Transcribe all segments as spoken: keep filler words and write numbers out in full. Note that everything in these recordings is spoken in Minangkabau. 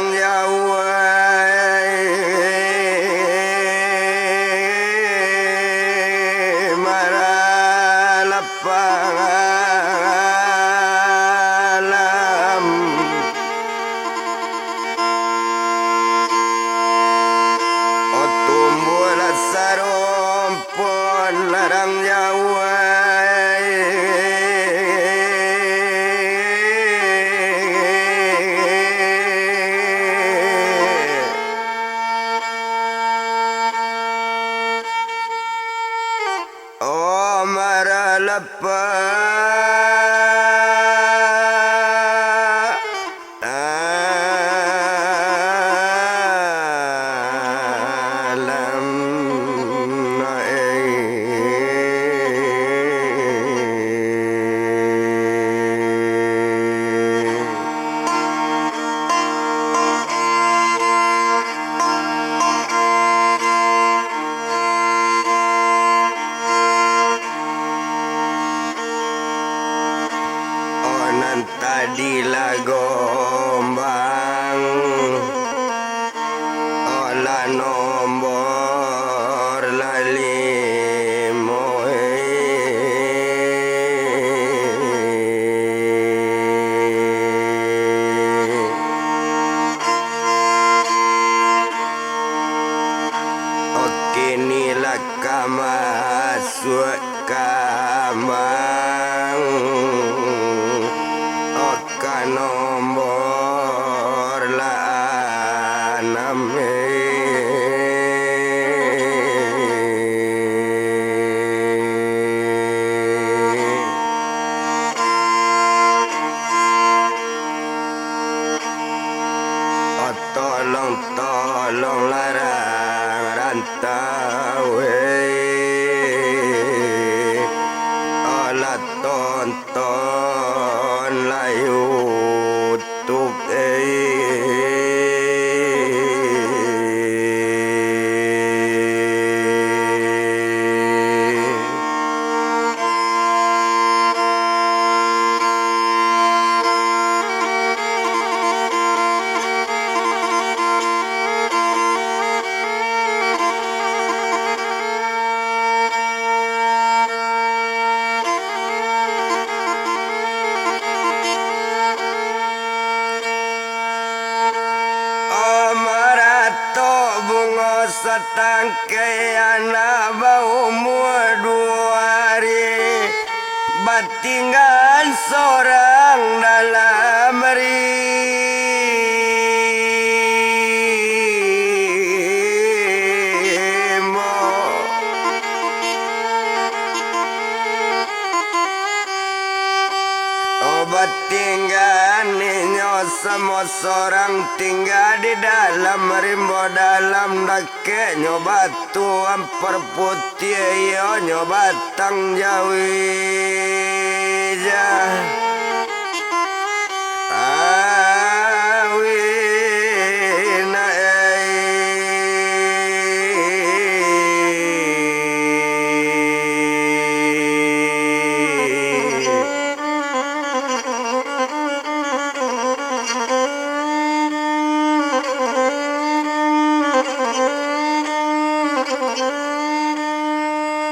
Jauah maralapang alam. Oh, tumbuahlah sarompon larang jauah. Oh, maralapang alam nae. Oh, nan tadi lah gombang, oh, lah nombor lah limo, eh. Oke, ni lah ka masuak kambang, oh, ka nombor lah anam, eh. Oh, tolong, tolong larang rantau, eh. Oh, lah tonton lah YouTube, eh. Oh, maratok bungo satangkai anak baumua duo ari, batinggaan sorang dalam rimbo. Oh, batinggaan inyo samo sorang, tingga di dalam rimbo dalam, dakeknyo batuan parputiah, iyonyo batang jawi jah. Awi na ai.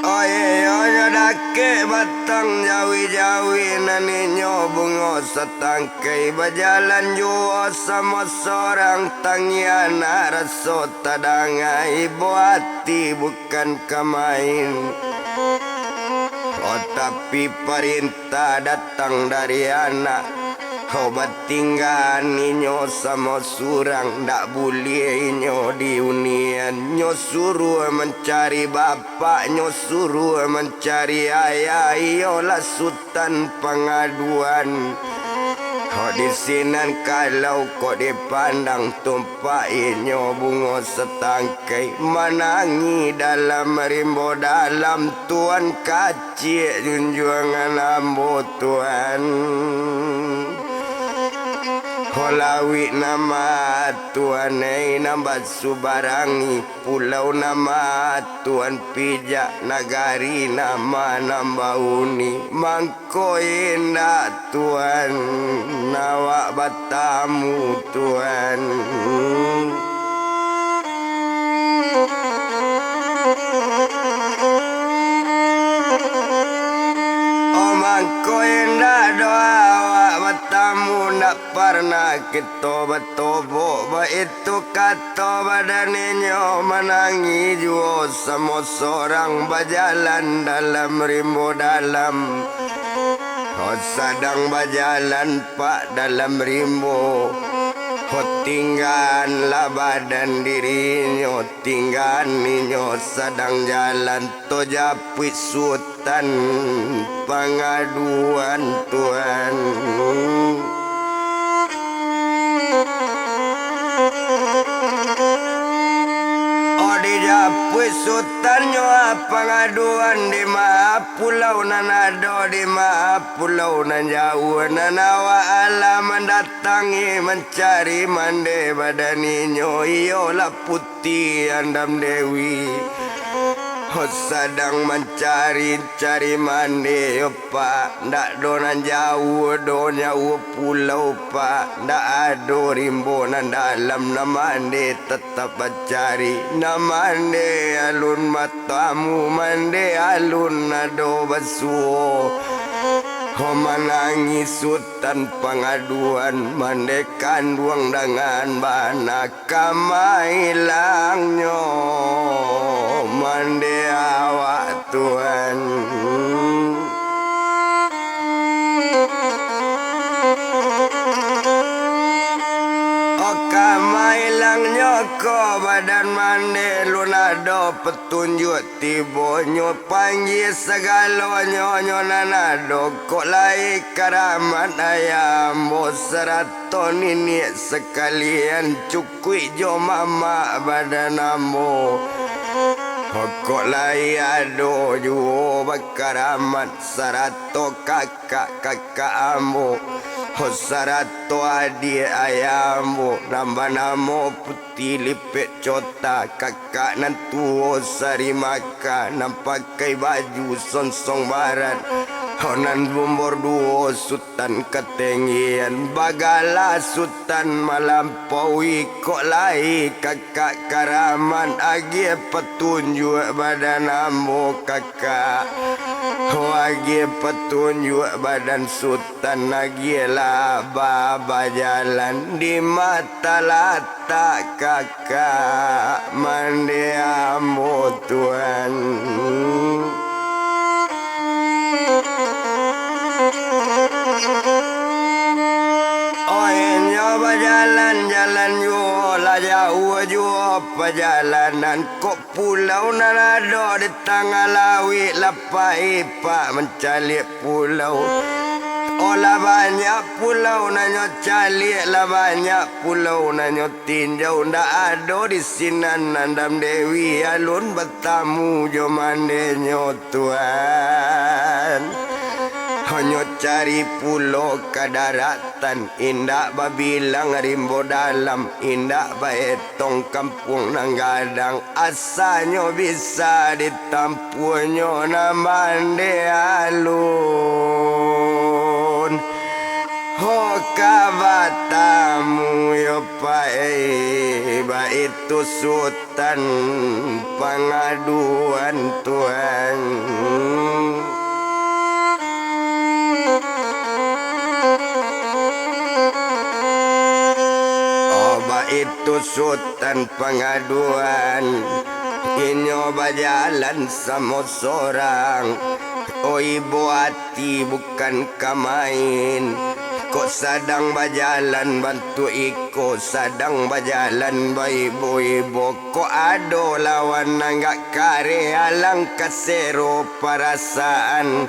Oye, oye, dakek batang jawi-jawi, nan inyo bungo satangkai, bajalan juo samo sorang, tangiang nak raso tadanga, ibo ati bukan ka main. Oh, tapi parintah datang dari anak. Oh, batinggaan inyo samo surang, ndak buliah inyo di unian. Nyo suruah mancari bapak, nyo suruah mancari ayah, iyolah Sutan Pangaduan. Oh, di sinan kalau kok dipandang, tumpak inyo bungo satangkai, manangih dalam rimbo dalam, Tuan Ka- ciak junjuangan ambo, Tuan. Ho lauik nan ma-, Tuan ei, nan basubarangi, pulau nan ma-, Tuan pijak, nagari nan ma-, nan bauni. Mangko indak, Tuan, awak batamu, Tuan. Oh, mangko indak doh awak batamu, ndak parnah kito batobok. Baitu kato badan inyo, manangih juo samo sorang, bajalan dalam rimbo dalam. Ho sadang bajalan, Pak, dalam rimbo, ho tinggaanlah badan dirinyo, tinggaan inyo sadang jalan, tajapuik Sutan pangaduan, Tuan. Oh, dijapuik Sutan nyo pangaduan, di ma pulau nan ado, di ma pulau nan jauah, nan awak alah mandatangi, mancari mande badan inyo, iyolah Puti Andam Dewi. Ho sadang mancari-cari mande, yo Pak, ndak do nan jauah do, jauah pulau, Pak, ndak ado rimbo nan dalam, nan mande tatap bancari, nan mande alun batamu, mande alun ado basuo. Ho manangih Sutan pangaduan, mande kanduang dangan bana, ka ma ilangnyo mande awak, Tuan. Oh, ka ma ilangnyo ko badan mande, alun ado patunjuak tibonyo, panggia sagalonyo, nyo nan ado, kok lai karamat ayah ambo sarato niniak sakalian, cukuik jo mamak badan ambo. Kok lai ado juo bakaramat sarato kakak-kakak ambo, ho sarato adiak ayah ambo, nan banamo Puti Lipek Cota, kakak nan tuo Sari Maka, nan pakai baju sonsong barat, ho nan nombor duo Sutan Katenggian, bagala Sutan Malampaui, kok lai kakak karamat, agiah patunjuak badan ambo kakak, ho agiah patunjuak badan Sutan, agiahlah ba-, bajalan di ma talatak kakak mande ambo, Tuan. Oh, inyo bajalan-jalan juo, lah jauah juo pajalanan, kok pulau nan ado di tangah lauik, lah pai Pak mancaliak pulau. Oh, lah banyak pulau nan nyo caliak, lah banyak pulau nan nyo tinjau, ndak ado di sinan Andam Dewi alun batamu jo mandenyo, Tuan. Hanyo cari pulo ka daratan, indak babilang rimbo dalam, indak baetong kampuang nan gadang, asanyo bisa ditampuahnyo nan mande alun. Ho ka batamu yo Pak, eh, baitu Sutan pangaduan Tuan. Oh, baitu Sutan pangaduan, inyo bajalan samo sorang. Oh, ibo ati bukan ka main. Kok sadang bajalan bantuak iko, sadang bajalan baibo-ibo. Kok ado lawan nan agak kareh, alangkah sero parasaan.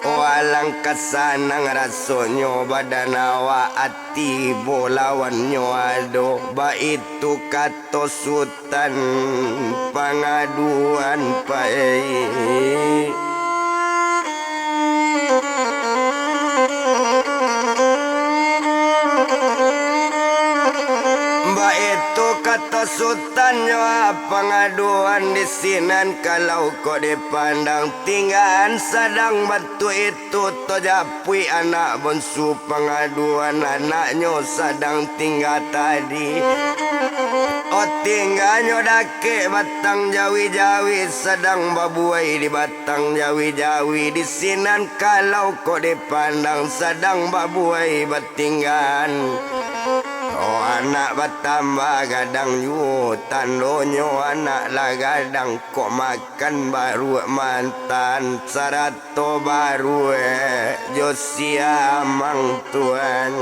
Oh, alangkah sanang rasonyo badan awak, ati bo lawannyo ado. Baitu kato Sutan pangaduan Pak, eh. Sutan nyo pangaduan di sinan, kalau kok dipandang tinggaan sadang batu itu, tojapuik anak bonsu pangaduan anaknyo sadang tingga tadi. Oh, tingganyo dakek batang jawi-jawi sadang babuai di batang jawi-jawi di sinan, kalau kok dipandang sadang babuai batinggaan. Oh, anak batambah gadang juo, tandonyo anak lah gadang kok makan baruak mantan, sarato baruak jo siamang tuan.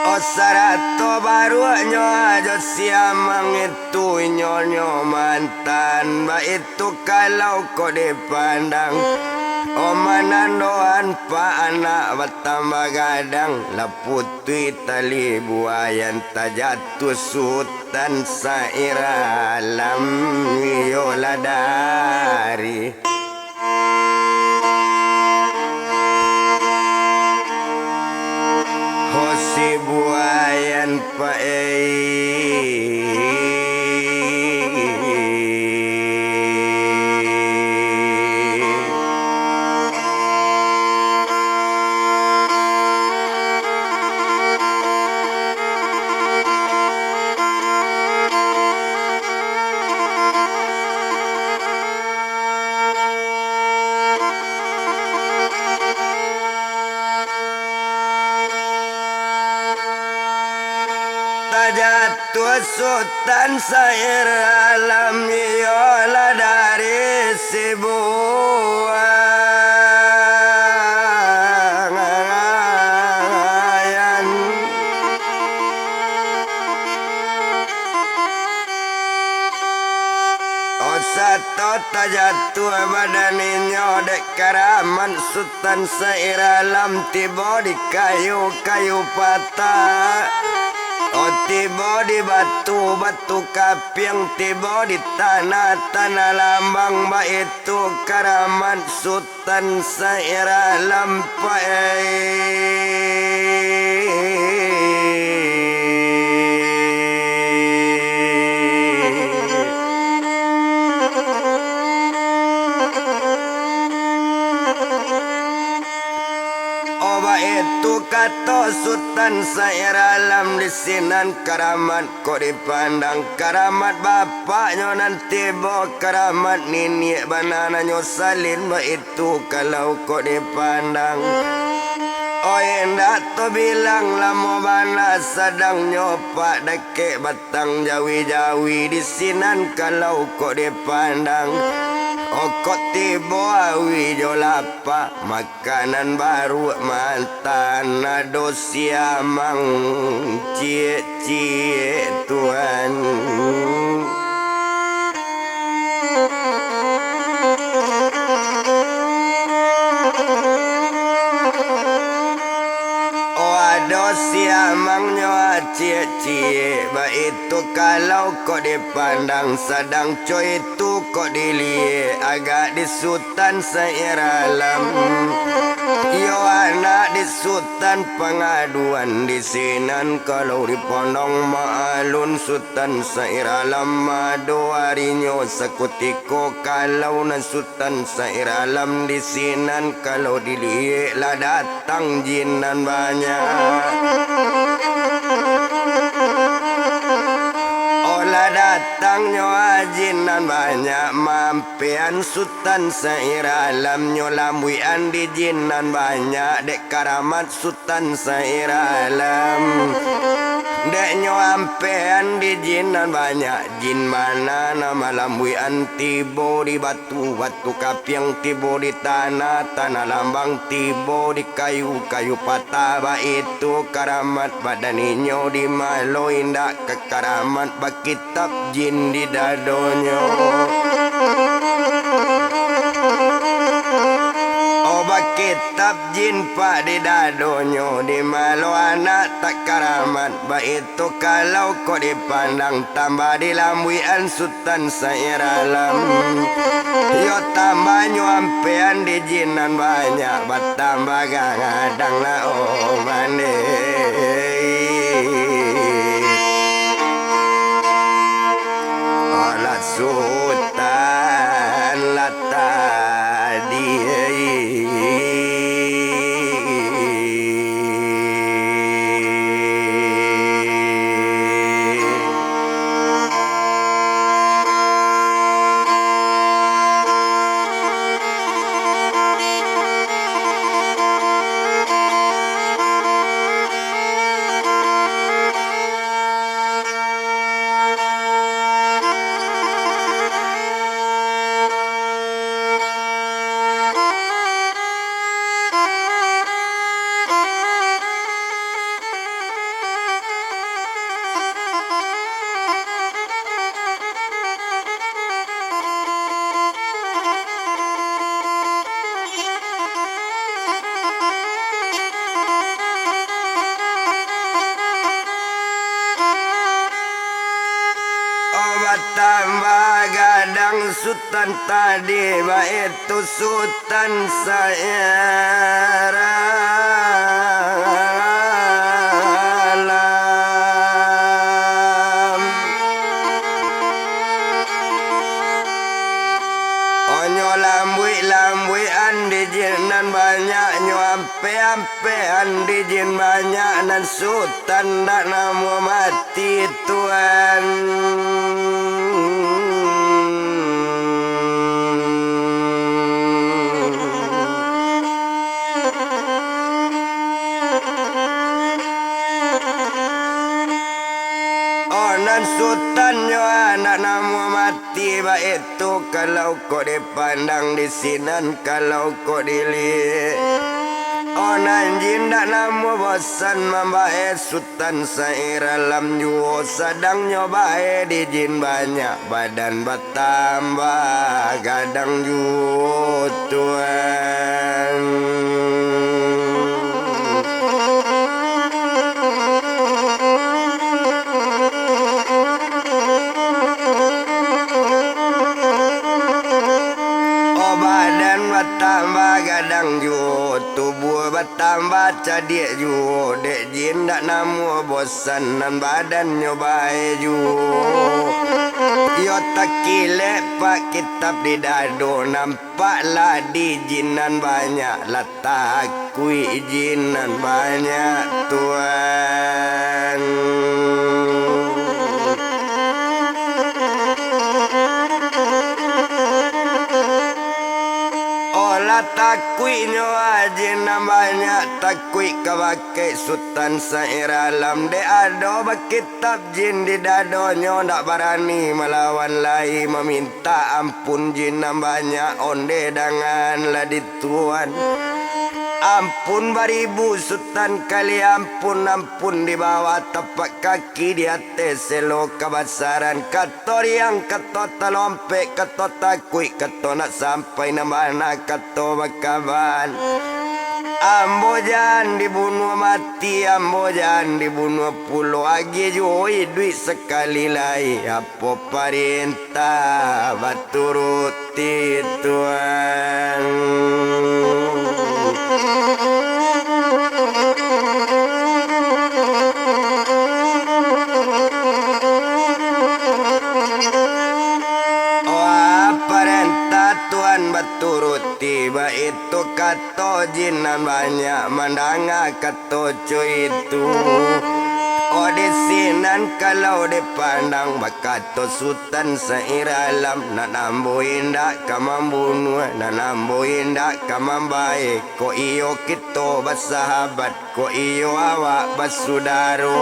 Oh, sarato baruaknyo jo siamang itu, inyo nyo mantan, baitu kalau kok dipandang. Oh, manandoan pa anak batambah gadang, lah putuih tali buayan, tajatuah Sutan Sairalam, iyolah dari. Ho si buayan paei. Tajatuah Sutan Sairalam, iyolah dari sibuayan. Oh, sato tajatuah badan inyo dek karamat Sutan Sairalam, tibo di kayu-kayu patah, oh, tibo di batu-batu kapiang, tibo di tanah-tanah lambang, baitu karamat Sutan Tan Sairalam paei. Oh, baitu kato Sutan Sairalam di sinan karamat kok dipandang, karamat bapaknyo nan tibo, karamat niniak bana nanyo salin, baitu kalau kok dipandang. Oh, indak tabilang lamo bana sadangnyo pak dakek batang jawi-jawi di sinan kalau kok dipandang. Oh, kok tibo awi jo lapa, makanan baruak mantan ado siamang ciek-ciek tuan. Oh, ado siamangnyo ciek-ciek, baitu kalau kok dipandang, sadang co itu kok diliek agak di Sutan Sairalam. Iyo anak di Sutan pangaduan di sinan kalau di Pondok Maalun Sutan Sairalam ado arinyo sakutiko kalau nan Sutan Sairalam di sinan kalau diliek lah datang jin nan banyak. Oh, lah datangnyo jin nan banyak, mampean Sutan Sairalam nyo lambuikan di jin nan banyak dek karamat Sutan Sairalam. Dek nyo ampean di jin nan banyak, jin bana nan malambuikan tibo di batu, batu kapiang tibo di tanah, tanah lambang tibo di kayu, kayu patah, baitu karamat badan inyo di malo indak ka karamat bakit tab jin di dadonyo. Oh, baki Kitab jin pak di dadonyo, di malo anak tak karamat, baitu kalau kok dipandang, tambah dilambuikan Sutan Sairalam. Yo tambahnyo ampean di jin nan banyak, batambah gadang lah, oh, mande. Alah Sutan lah tadi. Oh, batambah gadang Sutan tadi, baitu Sutan Sairalam. Onyo lambuik-lambuikan di jin nan banyak, nyo ampe-ampean di jin banyak, nan Sutan ndak namuah mati, Tuan. Oh, nan Sutan nyo ndak namuah mati, baitu kalau kok dipandang di sinan, kalau kok diliek. Oh, nan jin ndak namuah bosan mambae Sutan Sairalam juo, sadang nyo bae di jin banyak, badan batambah gadang juo, Tuan. Oh, badan batambah gadang juo, tubuah batambah cadiak juo, dek jin ndak namuah bosan, nan badannyo bae juo. Iyo takilek pak kitab di dado, nampaklah di jin nan banyak, lah takuik jin nan banyak, Tuan. Oh, lah takuiknyo jin nan banyak, takuik kabake Sutan Sairalam, dek ado bakitab jin di dadonyo, ndak barani malawan lai, mamintak ampun jin nan banyak, onde dangan lah di Tuan. Ampun baribu Sutan kali ampun, ampun di bawah tapak kaki, di ateh selo kabasaran, kato riang, kato talompek, kato takuik, kato nak sampai nan bana, kato bakaban. Ambo jan dibunuah mati, ambo jan dibunuah pulo, agiah juo iduik sakali lai, apo parentah baturuti, Tuan. Wah, parentah Tuan baturuti, baitu kato jin nan banyak, mandanga kato co itu. Oh, di sinan kalau dipandang, bakato Sutan Sairalam, nan ambo indak ka mambunuah, nan ambo indak ka mambae, kok iyo kito basahabat, kok iyo awak basudaro.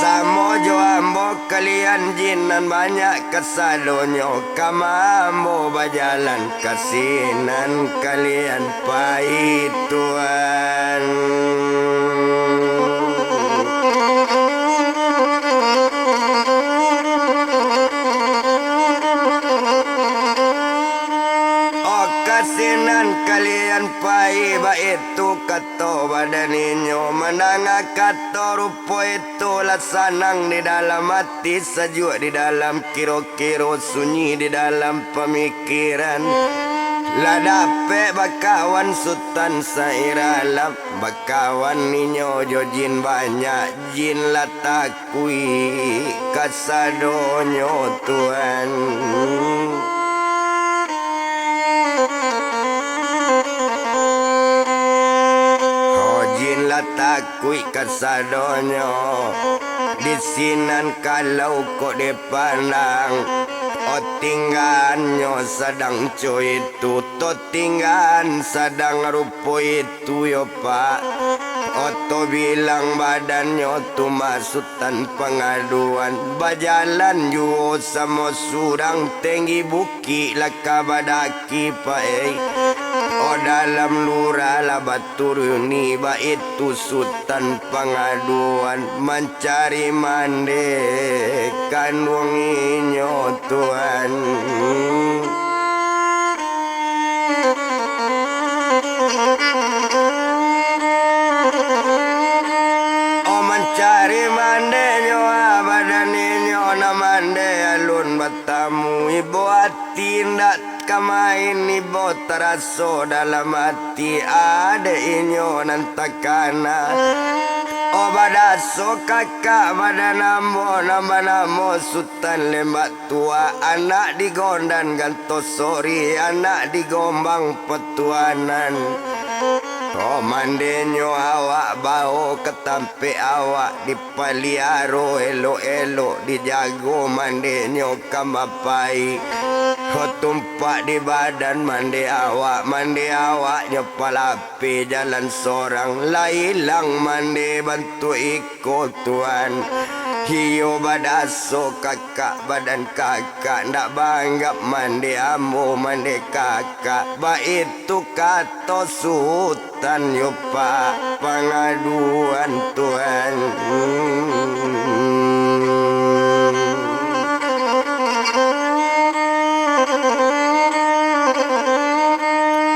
Samo jo ambo kalian jin nan banyak, kasadonyo kama ambo bajalan, ka sinan kalian pai, Tuan. Oh, ka sinan kalian Jan pai baitu kato badan inyo, mandanga kato rupo itu lah sanang di dalam ati, sajuak di dalam kiro-kiro, sunyi di dalam pamikiran. Lah dapek bakawan Sutan Sairalap, bakawan inyo jo jin banyak, jin lah takuik kasadonyo, Tuan. Ho, jin lah takuik kasadonyo, di sinan kalau kok dipandang, o tinggaannyo sadang co itu, to tinggaan sadang rupo itu yo, Pak. Oto bilang badannyo tu mah Sutan Pangaduan, bajalan juo samo surang, tenggi bukik lah ka badaki, Pak, ei. O dalam lurah lah baturuni, baitu Sutan Pangaduan, mancari mande kanduang inyo, Tuan. O mancari mandenyo, ah, badan inyo nan mande alun batamu, ibo ati indak ka main, ibo taraso dalam ati, adek inyo nan takana. O badaso kakak badan ambo nan banamo Sutan Lembak Tuak, anak di Gondan Gantosori, anak di Gombang Patuanan. O mandenyo awak bao ka tampek awak di paliaro elok-elok, dijago mandenyo ka mapai. Ho tumpak di badan mande awak, mande awaknyo palapeh jalan sorang, lah ilang mande bantuak iko, Tuan. Iyo badaso kakak badan kakak, ndak baanggap mande ambo mande kakak, baitu kato Sutan. Tan yo, Pak, pangaduan Tuan.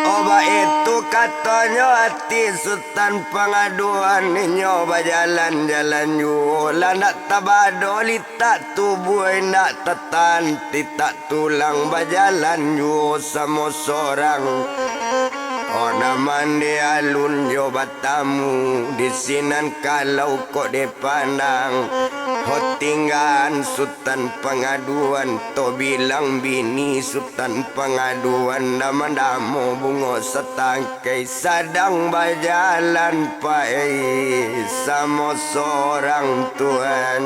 O baitu katonyo ati Sutan Pangaduan, inyo bajalan-jalan juo, lah ndak tabado litak tubuah, indak tatanti tak tulang, bajalan juo samo sorang. Ona mande alun jo batamu, di sinan kalau kok dipandang. Ho tinggaan Sutan Pangaduan, to bilang bini Sutan Pangaduan, dama-damo bungo satang- kai sadang bajalan pai samo sorang Tuan.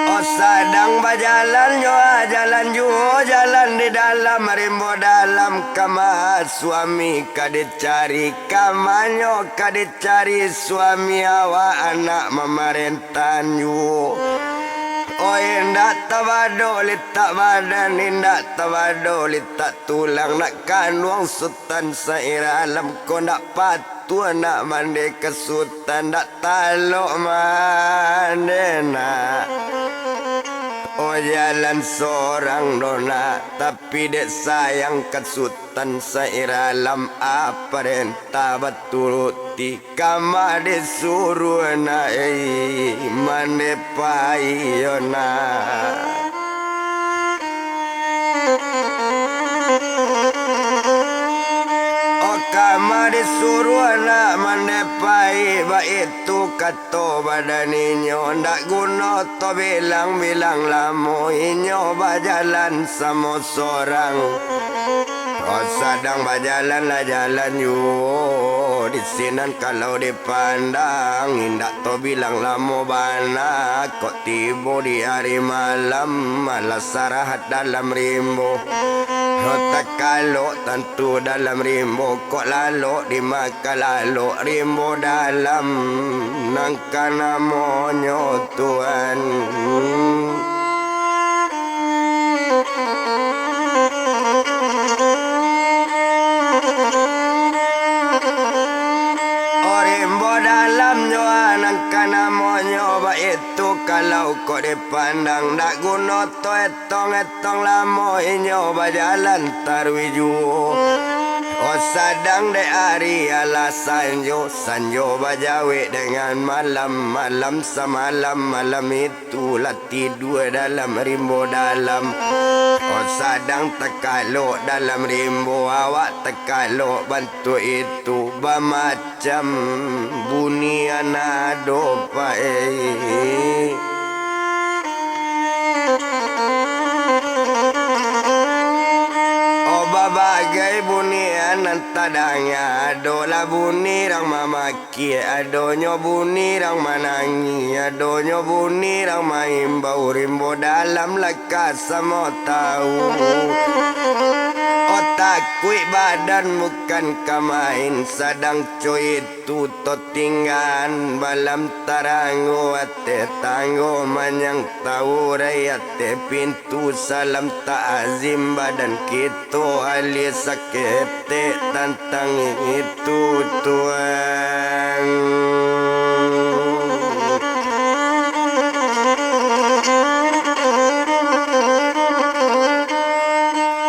O sadang bajalan nyo, ah, jalan juo, jalan di dalam rimbo dalam, kama suami ka dicari, kamanyo ka dicari suami awak, anak mamarentahan juo. Oi, indak tabado litak badan, indak tabado litak tulang, nak kanduang Sutan Sairah Alam ko ndak patuah nak mande ka Sutan, ndak talok mande nak. Oh, jalan sorang doh nak, tapi dek sayang ka Sutan Sairah Alam, ah, parentah baturuti. Kama disuruah nak, ei, mande pai yo nak. Oh, kama disuruah nak mande pai, baitu kato badan inyo, ndak guno to bilang-bilang lamo, inyo bajalan samo sorang. Oh, sadang bajalan lah jalan juo, di sinan kalau dipandang, indak to bilang lamo bana, kok tibo di ari malam, malah sarahat dalam rimbo. Oh, takalok tantu dalam rimbo, kok lalok di ma- ka lalok rimbo dalam, nan ka namonyo Tuan. Oh, rimbo dalam nyo, ah, nan ka namonyo, baitu kalau kok di Pandang dak guno tu etong-etong, lamo inyo bajalan taruih juo. Oh, sadang dek ari alah sanjo, sanjo bajawek dengan malam, malam samalam, malam itu lah tidua dalam rimbo dalam. Oh, sadang takalok dalam rimbo, awak takalok bantuak itu, bamacam bunian ado, Pak, eh. Oh, babagai bunian nan tadanga, adolah buni rang mamaki, adonyo buni rang manangih, adonyo buni rang maimbau, rimbo dalam lah ka samo tau. Oh, takuik badan bukan ka main, sadang co itu totinggaan, balam tarango ateh tanggo, manyang taurai ateh pintu, salam takzim badan kito, alie saketek tantang itu, Tuan.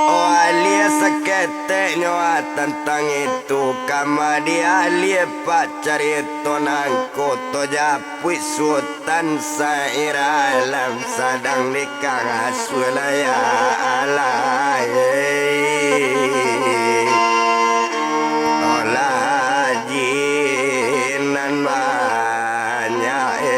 Oh, alie saketek nyo, ah, tantang itu, kama di alie, Pak, carito nangko tu japuik Sutan Sairah Alam sadang di kangasulah, ya Allah, eh. Olah jin nan banyak, eh.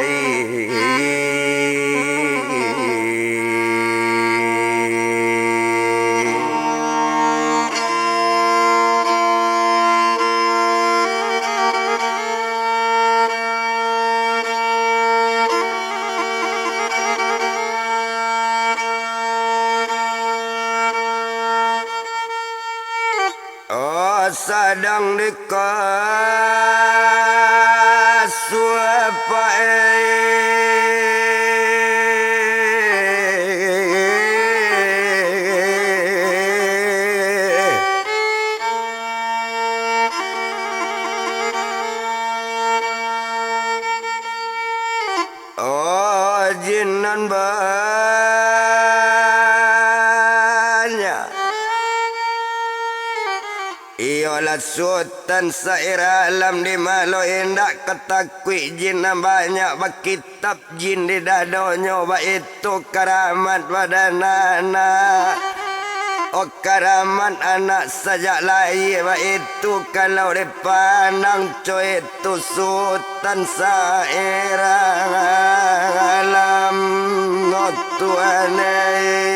Oh, sadang di kasuah, Pak, eh. Oh, jin nan banyak. Iyolah Sutan Sairah Alam di malo indak ka takuik jin nan banyak, bakitab jin di dadonyo, baitu karamat badan anak. Oh, karamat anak sajak lahia, baitu kalau dipandang co itu Sutan Sairah Alam, oh Tuhan, eh.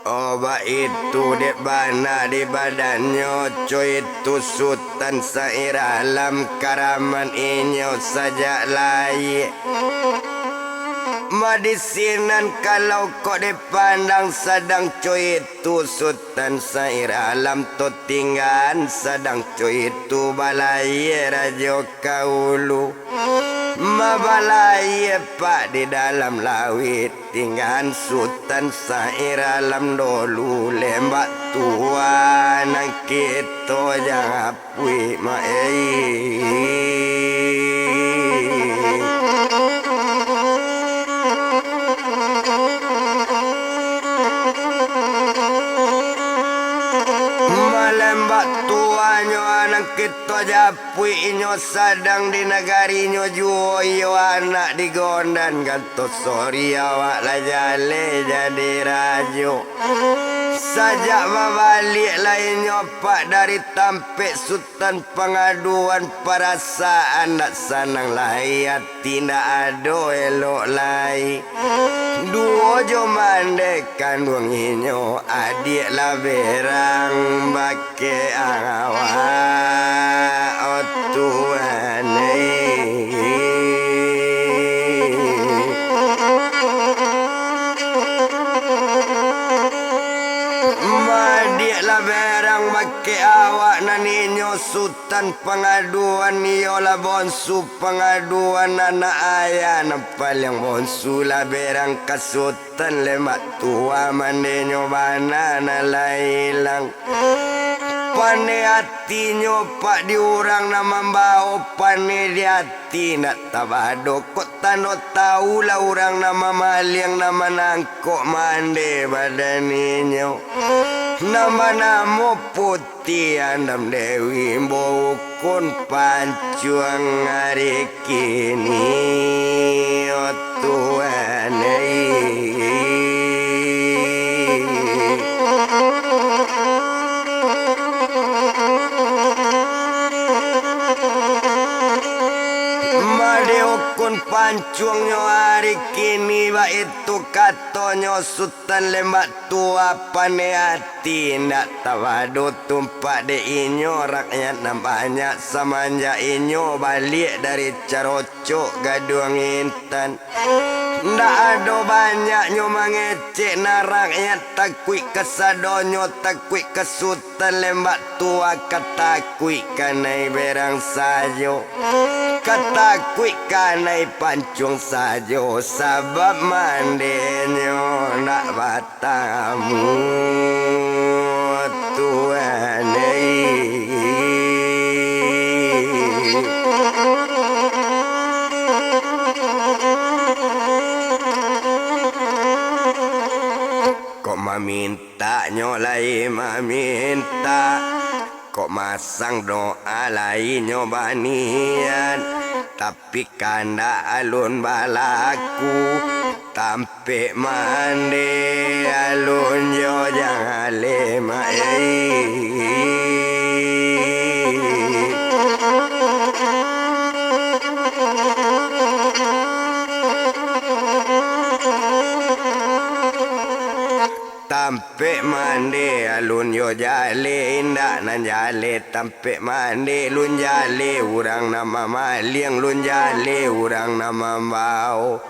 Oh, baitu dek bana di badannyo, co itu Sutan Sairah Alam, karamat inyo sajak lahia. Madisinan kalau kok dipandang sadang co itu Sutan Sairah Alam, totinggaan sadang co itu balahia rajo kaulu. Mabalahia, Pak, di dalam lauik. Tinggaan Sutan Sairah Alam dolu, lembak tua nan kito japuik, Mak, eh. Malembak tuanyo nan kito japuik. Puik inyo sadang di nagarinyo juo, iyo anak di gondan kanto sori awak lah jaleh jadi rajo. Sajak babaliak lah inyo, Pak, dari tampek Sutan Pangaduan, parasaan ndak sanang lai, ati ndak ado elok lai. Duo jo mandeh kanduang inyo, adiak lah berang bakeh awak, oh Tuhan, eh. Madiak lah berang bakeh awak, nan inyo Sutan Pangaduan, iyolah bonsu Pangaduan, anak ayah nan paliang bonsu lah berang ka Sutan Lembak Tua mandeh nyo bana nan lah ilang. Paneh atinyo pak di urang nan mambao, paneh di ati ndak tabado. Kok tando tau lah urang nan mamaliang, nan manangkok mandeh badan inyo, nan banamo Puti Andam Dewi, bokon pancuang ari kini, o Tuhan ai. Madeh okon pancuangnyo ari kini, baitu katonyo Sutan Lembak Tua, paneh ati indak tabado tumpak dek inyo, rakyat nan banyak samanjak inyo baliak dari Carocok Gaduang Intan. Ndak ado banyaknyo mangecek, nan rakyat takuik kasadonyo, takuik ka Sutan Lembak Tua, ka takuik kanai berang sajo, ka takuik kanai pancuang sajo, sabab mandehnyo ndak batamu, Tuhan ai. Kok mamintaknyo lai mamintak, kok masang doa lai nyo baniat, tapi kandak alun balaku, tampek mande alun jo jaleh, mak ai. Tampek mande alun yo jaleh, indak nan jaleh tampek mande, lun jaleh urang nan mamaliang, lun jaleh urang nan mambao.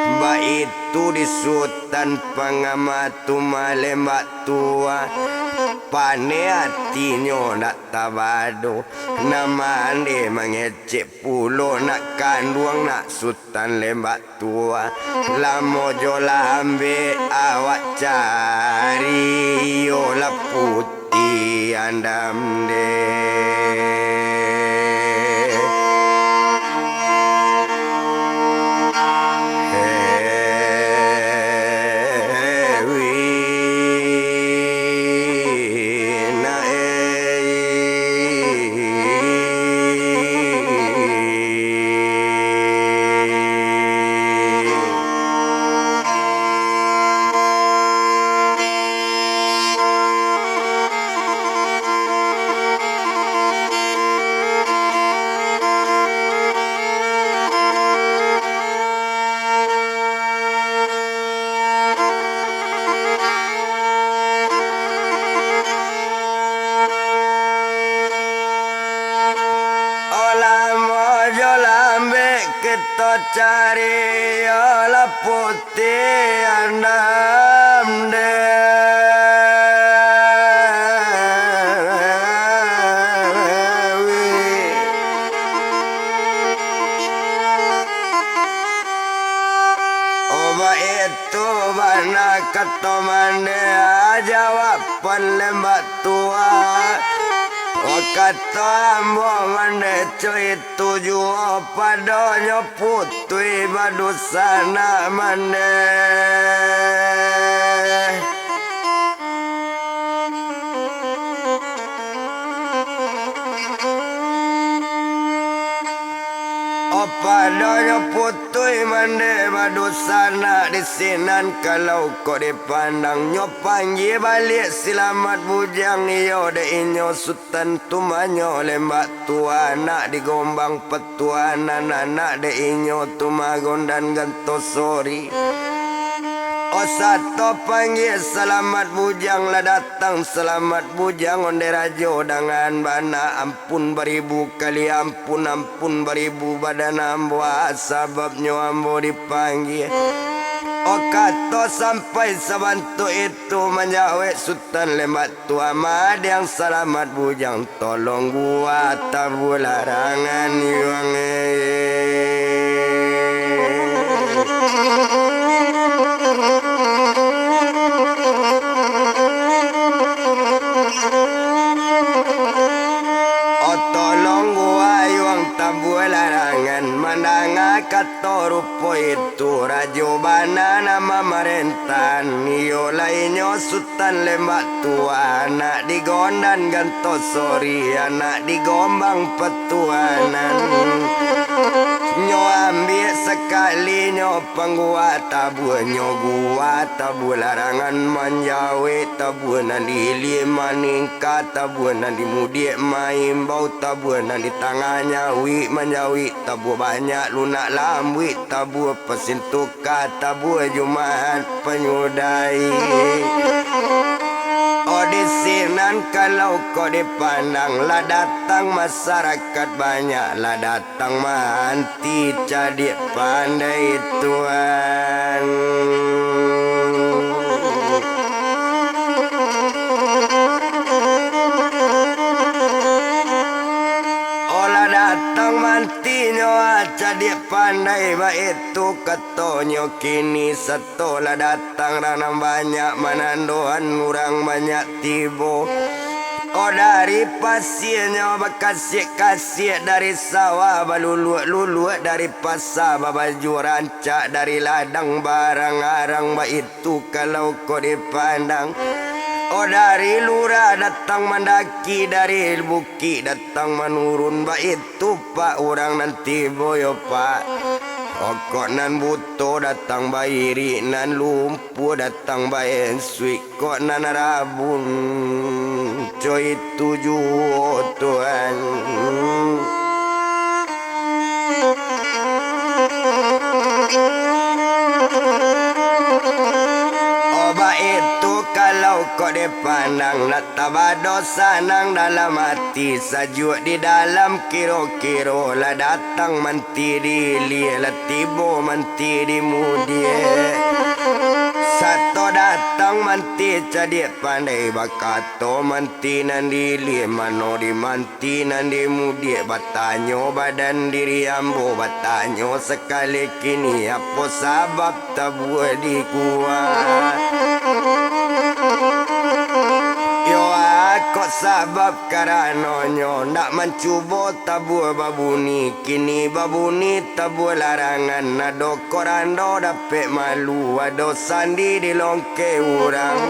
Baitu di Sutan Pangamat tu mah, Lembak Tua, paneh atinyo ndak tabado, nan mande mangecek pulo nak kanduang nak Sutan Lembak Tua, lamo jo lambek awak cari, iyolah Puti Andam deh. Hewi, nak ei. Olamo jo lambek kito cari, yo lah Puti Andam Dewi. Oh, baitu bana kato mande, jawaban Lembak Tua. Oh, kato ambo mande, co itu juo padonyo Puti badunsanak mande. Oh, padonyo Puti mande badunsanak di sinan, kalau kok dipandang nyo panggia baliak Silamat Bujang, iyo dek inyo Sutan Tumanyo Lembak Tua, nak di Gombang Patuanan, anak dek inyo Tumagondan Gantosori. Oh, sato panggia Salamat Bujang lah datang, Salamat Bujang ondeh rajo dangan bana, ampun baribu kali ampun, ampun baribu badan ambo, ah, sababnyo ambo dipanggia. Oh, kato sampai sabantuk itu, manjawek Sutan Lembak Tua, Madiang Salamat Bujang, tolong gua tabua larangan yuang e. Oh, tolong gua yuang tabua larangan, mandanga kato rupo itu, rajo bana nan mamarentahan, iyo lai nyo Sutan Lembak Tua, anak di Gondang Gantosori, anak di Gombang Patuanan. Nyo ambiak sakali nyo pangguak tabua, nyo guak tabua larangan, manjawek tabua nan di ilia maningka, tabua nan di mudiak maimbau, tabua nan di tangah nyawik manjawik, tabua banyak lunak lambuik, tabua pasintuka, tabua Jumaat panyudahi. Oh, di sinan kalau kok dipandang, lah datang masarakat banyak, lah datang manti cadiak pandai tuan. Oh, lah datang mantinyo, ah, cadiak pandai, baitu katonyo kini. Tolah datang urang nan banyak, manandoan urang banyak tibo. Oh, dari pasianyo bakasiak-kasiak, dari sawah baluluak-luluak, dari pasa babaju rancak, dari ladang barang-arang, baitu kalau kok dipandang. Oh, dari lurah datang mandaki, dari bukik datang manurun, baitu Pak, urang nan tibo yo, Pak. Kok nan buto datang bairik, nan lumpuah datang baensuik, kok nan rabun, co itu juo, Tuan. Oh, baitu kalau kok dipandang, nak tabado sanang dalam ati, sajuak di dalam kiro-kiro, lah datang manti di ilia, lah tibo manti di mudiak. Sato datang manti cadiak pandai, bakato manti nan di ilia, mano di manti nan di mudiak, batanyo badan diri ambo, batanyo sakali kini, apo sabab tabua di gua? Yo, a kok sabab karanonyo, ndak mancubo tabua babuni, kini babuni tabua larangan, ado korando dapek malu, ado sandi di longke urang.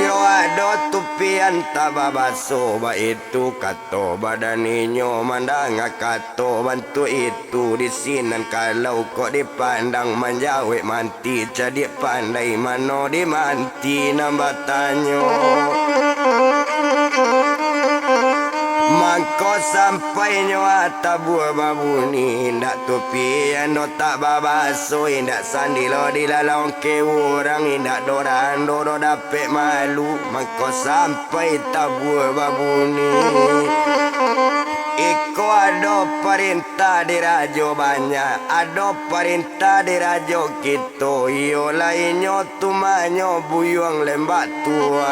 Yo, ado tupian tak babaso, baitu kato badan inyo, mandanga kato bantuak itu. Tu di sinan kalau kok dipandang, manjawek manti cadiak pandai, mano di manti nan batanyo. Mangko sampainyo tabua babuni, indak tupian do tak babaso, indak sandi lo di lalongke urang, indak do rando do dapek malu, mangko sampai pai tabua babuni. Iko ado parentah di rajo banyak, ado parentah di rajo kito, iyo lai nyo tumanyo buyuang lembak tua.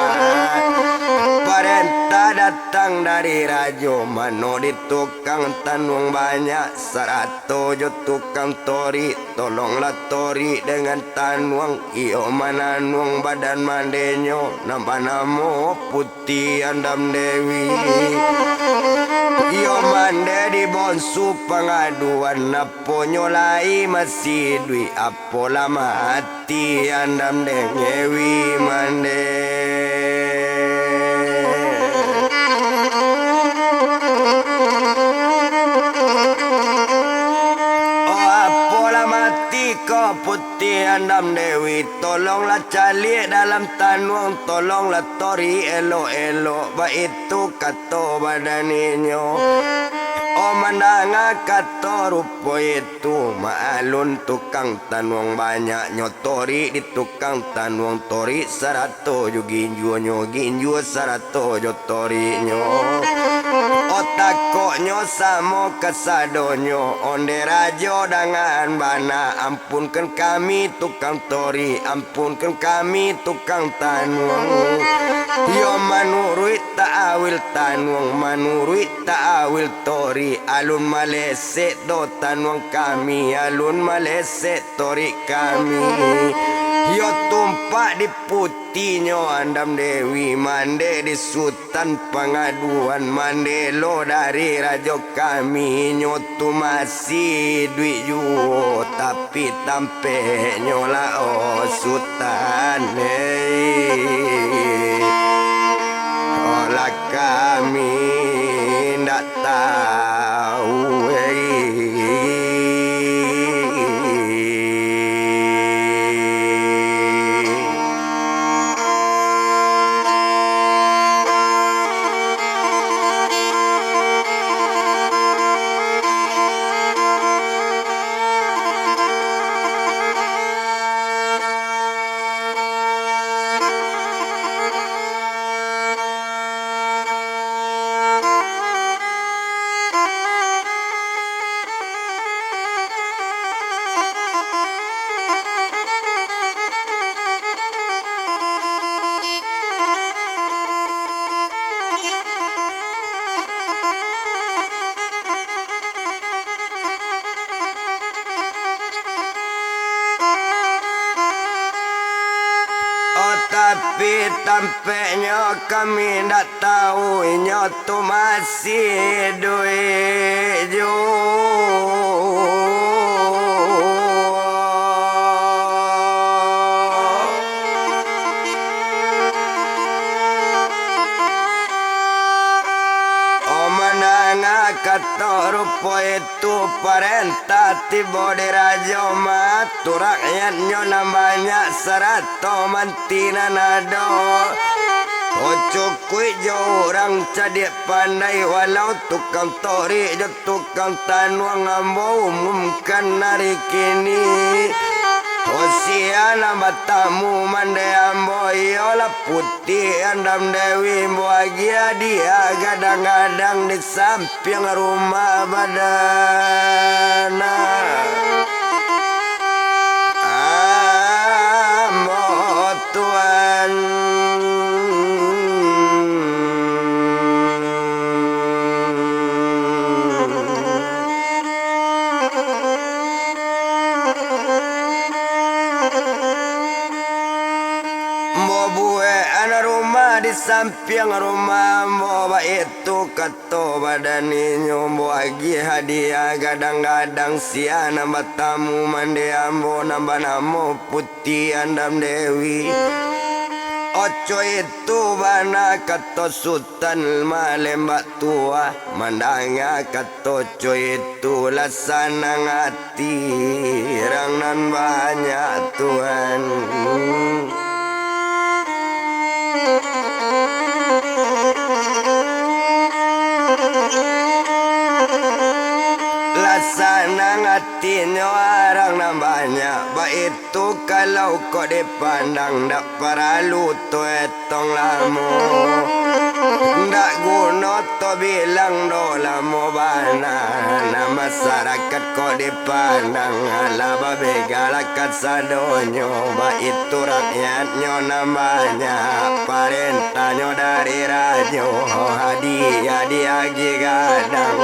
Parentah datang dari rajo, mano di tukang tanuang banyak, sarato jo tukang torik. Tolonglah torik dengan tanuang, iyo mananuang badan mandenyo, nan banamo Puti Andam Dewi. Iyo mande di bonsu pangaduan, aponyo lai masih iduik, apolah mati Andam Dewi mande. Oh, apolah mati ko Puti Andam Dewi, tolonglah caliak dalam tanuang, tolonglah torik elok-elok, baitu kato badaninyo. Oh, mandanga kato rupo itu, maklun tukang tanuang banyaknyo torik di tukang tanuang, torik sarato jo ginjuanyo, ginjua sarato jo toriknyo. Takoknyo samo kasadonyo, ondeh rajo dangan bana, ampunkan kami tukang torik, ampunkan kami tukang tanuang. Yo manuruik ta'awil tanuang, manuruik ta'awil torik, alun malesek doh tanuang kami, alun malesek torik kami. Yo tumpak di putinyo Andam Dewi, mandeh di Sutan Pangaduan, mandeh lo dari rajo kami, inyo tu masih iduik juo, tapi tampeknyo lah, oh Sutan, hei. Olah kami ndak tahu, hei. Oh, tapi tampeknyo kami ndak tahu, inyo tu masih iduik juo. Oh, mandanga kato rupo itu, parentah tibo di rajo, maatu rakyatnyo nan banyak, sarato manti nan ado. Oh, cukuik jo urang cadiak pandai, walau tukang torik jo tukang tanuang, ambo umumkan ari kini. Oh, sia nan batamu mandeh ambo, iyolah Puti Andam Dewi, ambo agiah hadiah gadang-gadang di sampiang rumah badana. Ambo Tuan. Ambo buekan rumah di sampiang rumah ambo, baitu kato badan inyo, ambo agiah hadiah gadang-gadang, sia nan batamu mandeh ambo nan banamo Puti Andam Dewi. Oco itu bana kato Sutan Malembak Tuah, mandanga kato co itu lah sanang ati, rang nan banyak Tuan. Lah sanang atinyo arang nan banyak, baitu kalau kok dipandang, ndak paralu tu etong lamo. Ndak guno to bilang doh lamo bana, nan masarakat kok dipandang, alah babegalakan sadonyo, baitu rakyatnyo nan banyak, parentahnyo dari rajo, hadiah diagiah gadang.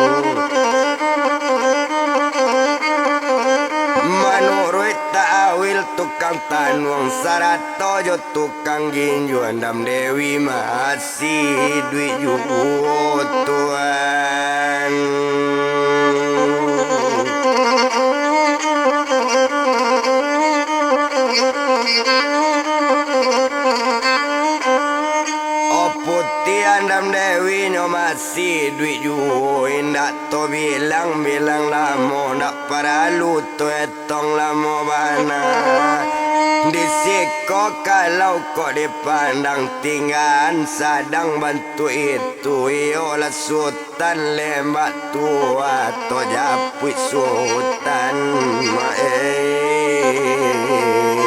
Manuruik ta'awil tukang tanuang sarato jo tukang ginjo, Andam Dewi masih iduik juo, Tuan. Oh, Puti Andam Dewi nyo masih iduik juo, indak to bilang-bilang lamo, ndak paralu to etong lamo bana. Di siko kalau kok dipandang, tinggaan sadang bantuak itu, iyolah Sutan Lembak Tuah, to japuik Sutan, eh.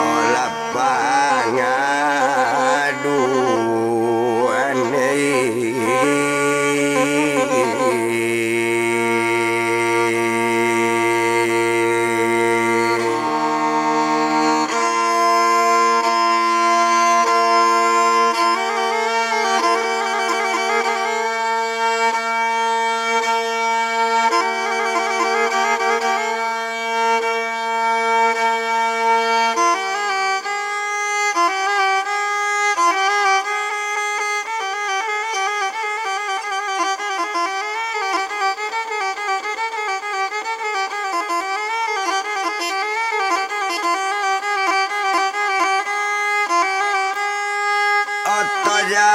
Olah pangaduan, eh.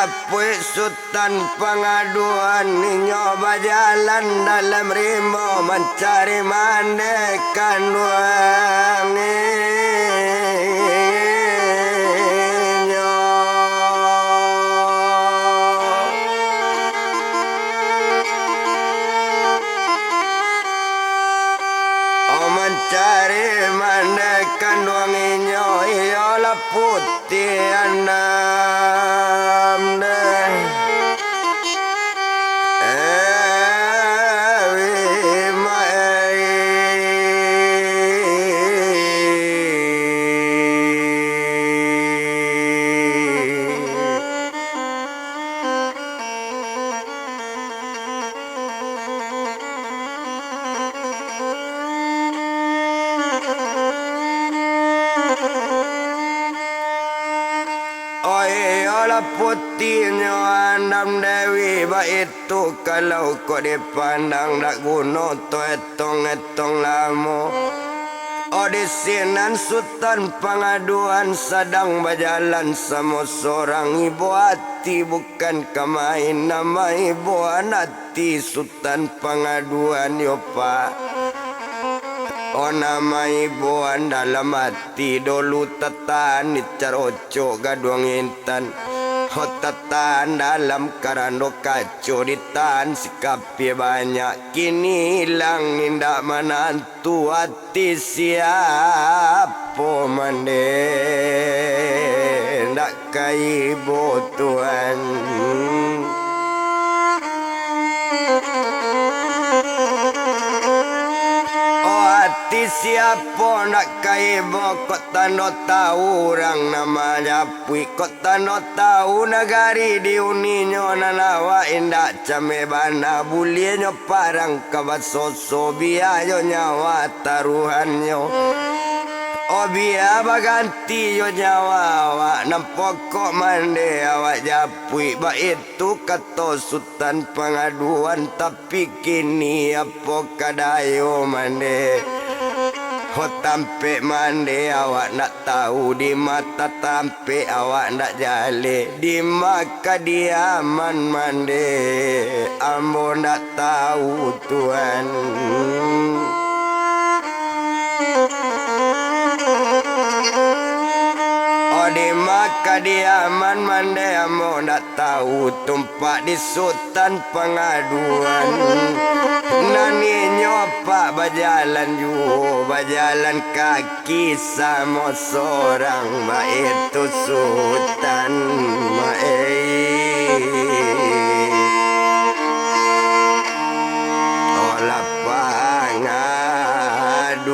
Tapuik Sutan Pangaduan, inyo bajalan dalam rimbo mancari mande kanduang inyo. Oh, mancari mande kanduang inyo, iyolah put- Tian dam deh. Ewi ma ei. Oi, iyolah putinyo andam dewi, baitu kalau kok dipandang dak guno tu etong-etong lamo. Oh, di sinan Sutan Pangaduan sadang bajalan samo sorang, ibo ati bukan ka main, namo ibo anak Ati Sutan Pangaduan yo, Pak. Oh, namo ibo an dalam ati dulu tatan dicarocok gaduang intan. Oh, tatan dalam karando kaco ditan sikapia banyak. Kini ilang indak manantu ati. Ti siapo mande ndak ka ibo, Tuan? Oh, ati siapo ndak ka ibo, kok tando tau urang namo Japuik, kok tando tau nagari diuninyo nan awak indak cameh bana, buliahnyo parang ka basoso, bia jo nyawa taruhannyo. Oh, bia baganti jo nyawa awak, nan pokok mande awak Japuik, baitu kato Sutan Pangaduan, tapi kini apo ka dayo mande? Ho, tampek mande awak ndak tau, di ma tatam- pek awak ndak jaleh, di ma kadiaman mande, ambo ndak tau, Tuan. Oh, di ma kadiaman mande, ambo ndak tau, tumpak di Sutan Pangaduan. Nan inyo pak bajalan juo, bajalan kaki samo sorang, baitu Sutan Maei. Olah pangaduan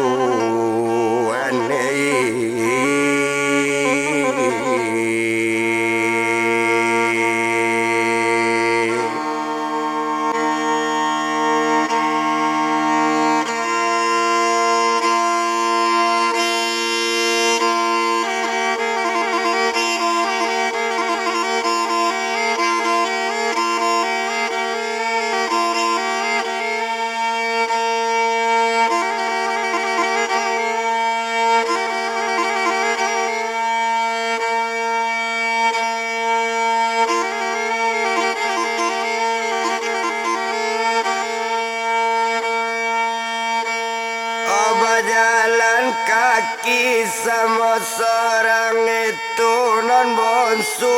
ei. Oh, bajalan kaki samo sorang itu nan bonsu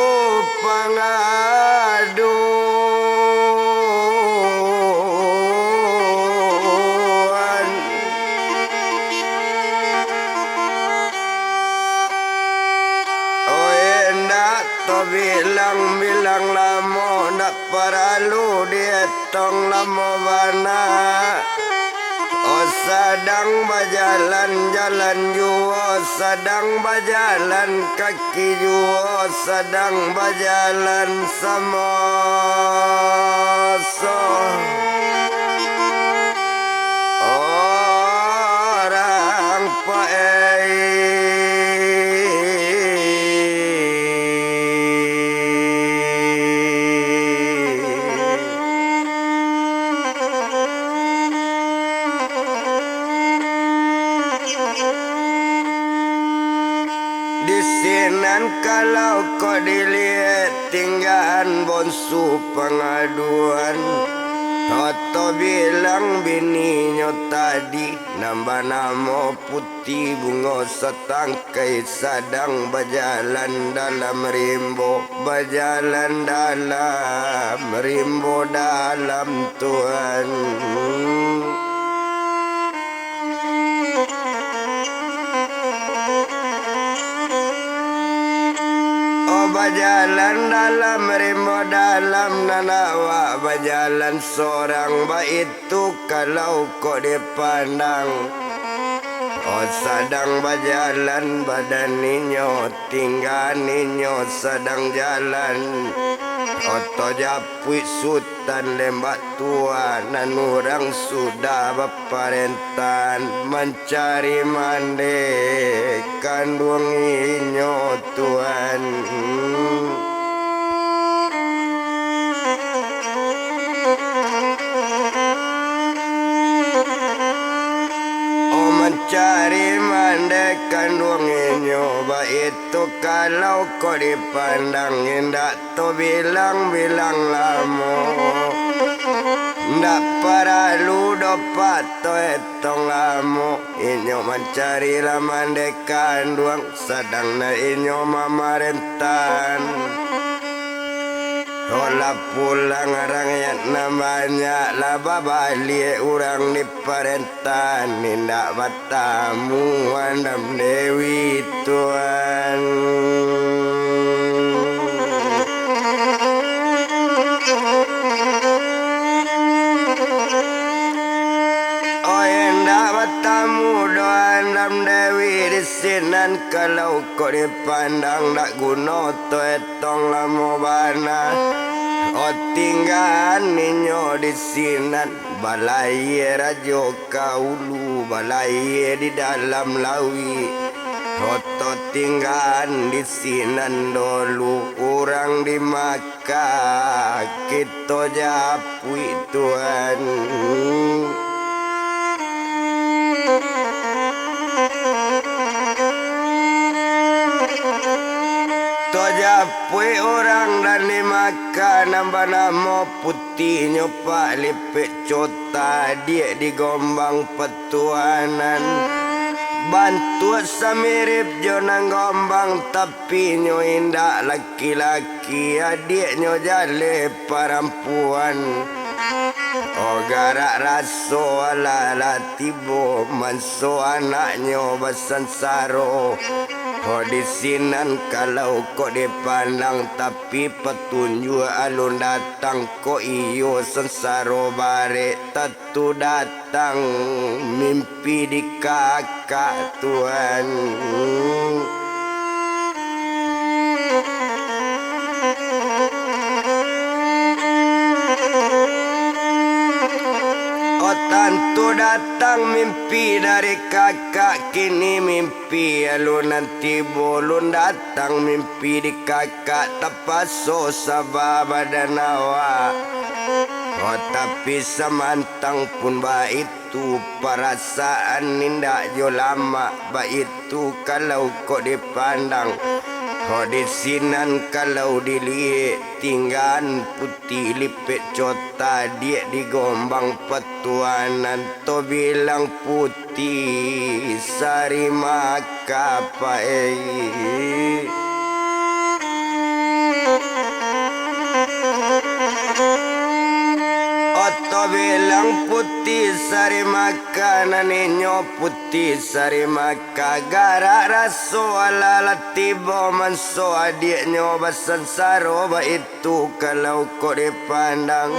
pangaduan. Oh, indak tabilang-bilang lamo, ndak paralu dietong lamo bana. Oh, sadang bajalan-jalan juo, sadang bajalan kaki juo, sadang bajalan samo so-, orang paei. Di Sinan kalau kok diliek tinggaan bonsu pangaduan. Oto bilang bininyo tadi, nan banamo Puti Bungo Satangkai, sadang bajalan dalam rimbo, bajalan dalam rimbo dalam, Tuan. Oh, bajalan dalam rimbo dalam, nan awak bajalan sorang, baitu kalau kok dipandang. Oh, sadang bajalan badan inyo, tinggaan inyo sadang jalan. Oto japuik Sutan Lembak Tua, nan urang sudah baparentahan mancari mande kanduang inyo, Tuan. Oh, mancari mande kanduang inyo, baitu kalau kok dipandang, indak tabilang-bilang lamo. Ndak paralu doh pato etong lamo, inyo mancari lah mande kanduang, sadang nan inyo mamarentahan. Olah pulang rangkek nan banyak, lah babaliak urang diparentahan, indak batamu Andam Dewi, Tuan. Oh, indak batamu doh Andam Dewi di sinan, kalau kok dipandang ndak guno taetong lamo bana. Oh, tinggaan inyo di sinan, balayia rajo ka ulu, balayia di dalam lauik. Oto tinggaan di sinan dulu, urang di Makkah kito japuik, Tuan. Tajapuik urang nan di Makkah, nan banamo Puti nyo Pak Lipek Cota, adiak di Gombang Patuanan. Bantuak samirip jo nan Gombang, tapi nyo indak laki-laki, adiaknyo jaleh parampuan. Oh, garak raso alah lah tibo, manso anaknyo basansaro. Oh, di sinan kalau kok dipandang, tapi patunjuak alun datang, kok iyo sansaro barek, tantu datang mimpi di kakak, Tuan. Oh, tantu datang mimpi dari kakak, kini mimpi alun nan tibo, alun datang mimpi di kakak, tapaso saba badan awak. Oh, tapi samantang pun baitu, parasaan indak jo lamak, baitu kalau kok dipandang. Oh, di sinan kalau diliek, tinggaan Puti Lipek Cota, adiak di Gombang Patuanan, tabilang Puti Sari Makkah, Pak, eh. Oh, tabilang Puti Sari Makkah, nan inyo Puti Sari Makkah, garak raso alah lah tibo, manso adiaknyo basansaro, baitu kalau kok dipandang.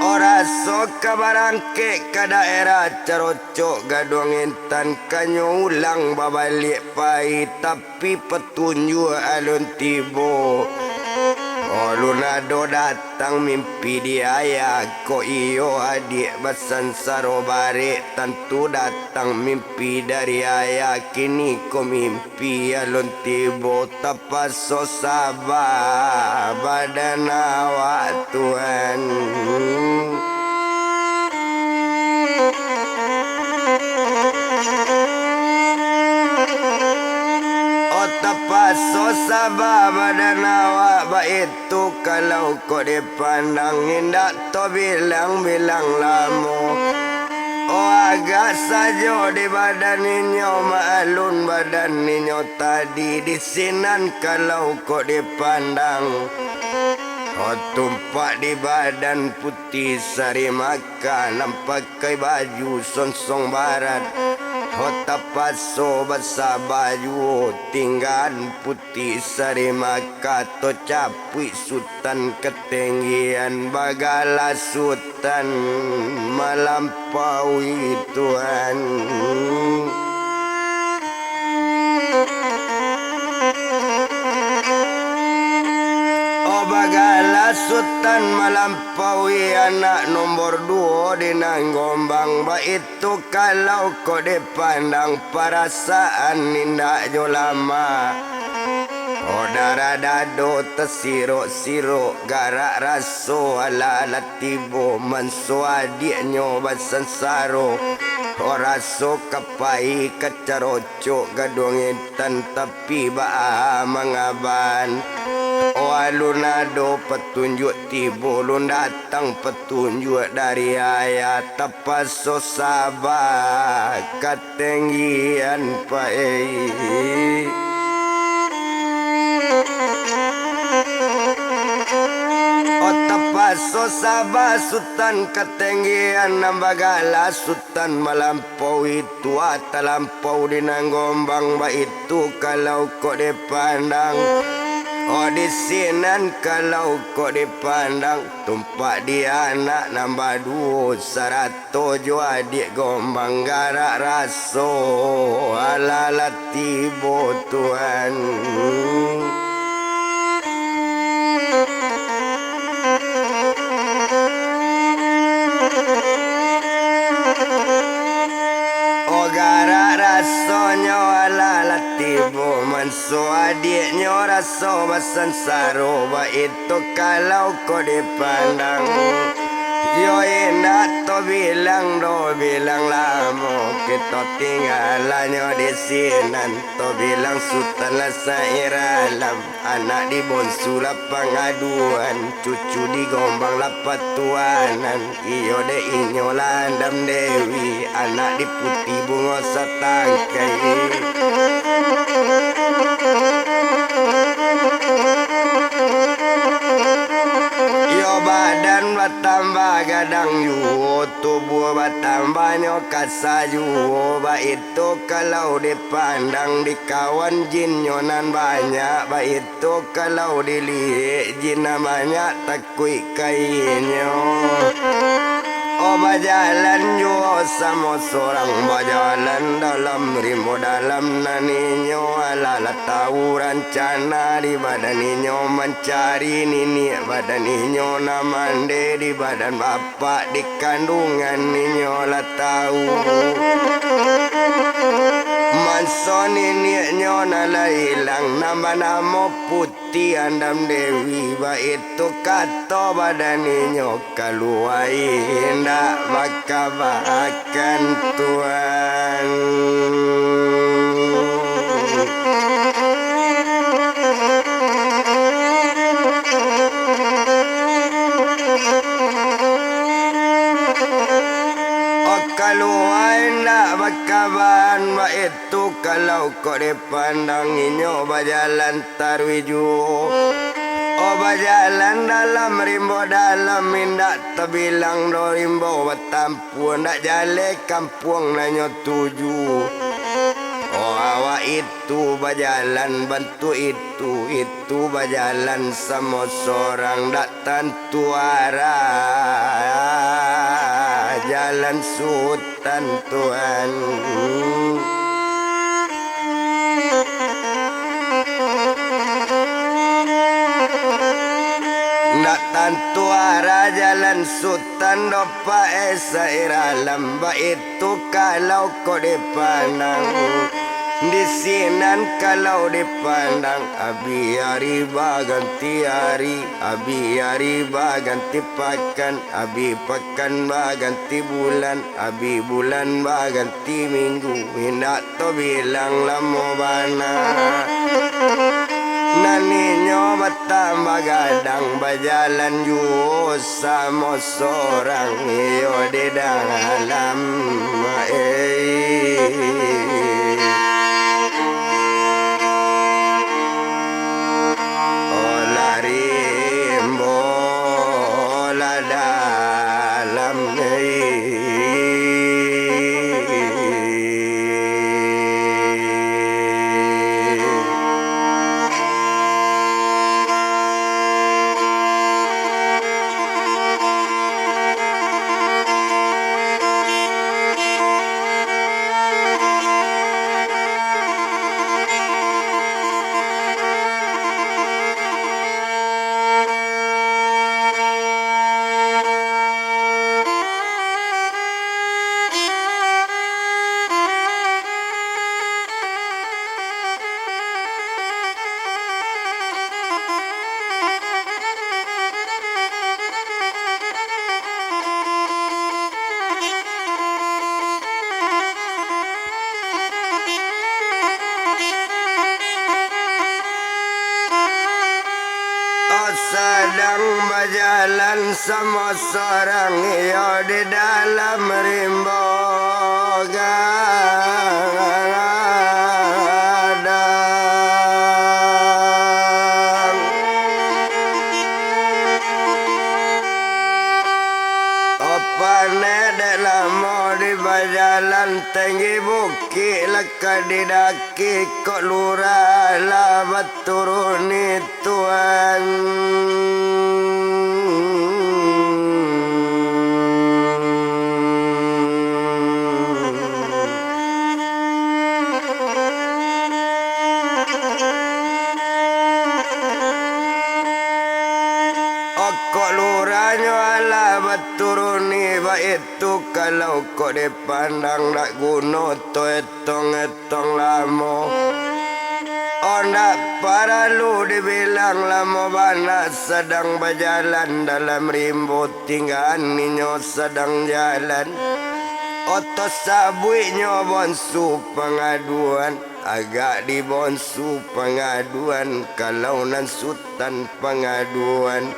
Oh, raso ka barangkek ka daerah Carocok Gaduang Intan, kanyo ulang babaliak pai, tapi patunjuak alun tibo. Alun ado datang mimpi di ayah, kok iyo adiak basansaro barek, tantu datang mimpi dari ayah, kini ko mimpi alun tibo, tapaso saba badan awak, Tuan. Oh, tapa- Saba badan awak baitu, kalau kok dipandang indak tabilang-bilang lamo. Oh, agak sajo di badan inyo, maalun badan inyo tadi di sinan, kalau kok dipandang. Oh, tumpak di badan putih sari maka nan pakai baju sonsong barat. Oh, tapaso basaba juo tinggaan putih sari maka tacapuik Sutan Katenggian, bagala Sutan Malampaui, Tuan. Oh, bagala Sutan Malampaui, anak nombor duo di nan Gombang, baitu kalau kok dipandang parasaan indak jo lama. Oh, darah dado tasirok-sirok, garak raso alah lah tibo, manso adiaknyo basansaro. Oh, raso ka pai ka carocok gaduang intan, tapi baa mangaban. Oh, alun ado patunjuak tibo, lun datang patunjuak dari ayah, tapaso saba Katenggian pai. Oh, tapaso saba Sutan Katenggian nan bagala Sutan Malampaui, tua talampau di nan Gombang, baitu kalau kok dipandang. Oh, di sinan kalau kok dipandang, tumpak di anak nan baduo sarato jo adiak Gombang, garak raso alah lah tibo, Tuan. Oh, garak rasonyo alah lah tibo, manso adiaknyo raso basansaro, baitu kalau kok dipandang. Yo indak tabilang doh, bilang lamo kito tinggalanyo di sinan. Tabilang Sutan lah sairalam, anak di Bonsu lah pangaduan, cucu di Gombang lah patuanan. Iyo dek inyo lah Andam Dewi, anak di Putih Bungo Satangkai. Iyo badan batambah gadang juo, tubuah batambahnyo kasa juo, baitu kalau dipandang di kawan jinnyo nan banyak, baitu kalau diliek jin nan banyak takuik ka inyo. Oh, bajalan juo samo sorang, bajalan dalam rimbo dalam nan inyo alah lah tahu rancana di badan inyo mancari niniak badan inyo nan mande di badan bapak di kandungan inyo lah tahu. Manso niniaknyo nan lah ilang, nan banamo Puti Andam Dewi, baitu kato badan inyo, kaluai indak bakabakan, Tuan. Oh, kaluai indak bakabakan, baitu kalau kok dipandang inyo bajalan taruih juo. Oh, bajalan dalam rimbo dalam, indak tabilang doh rimbo batampuah, ndak jaleh kampuang nan nyo tuju. Oh, awak itu bajalan bantuak itu, itu bajalan samo sorang, ndak tantu arah jalan Sutan, Tuan. Ndak tantu arah jalan Sutan doh, Pak, eh, sairalam, baitu kalau kok dipandang. Di sinan kalau dipandang, abih ari baganti ari, abih ari baganti pakan, abih pakan baganti bulan, abih bulan baganti minggu, indak tabilang lamo bana. Nan inyo batambah gadang, bajalan juo samo sorang iyo di dalam, eh. Olah rimbo, olah dalam, eh. Sadang bajalan samo sorang iyo di dalam rimbo gadang. Opaneh dek lamo di bajalan tinggi bukik lah ka didaki, kok lurah lah baturuni tuan. Okok lurahnyo alah baturuni baitu, kalau kok dipandang dak guno tu etong-etong lamo. Ondak paralu dibilang lamo bana sadang bajalan dalam rimbo tinggaan inyo sadang jalan. Oto sabuiknyo bonsu pangaduan, agak di bonsu pangaduan, kalau nan sutan pangaduan.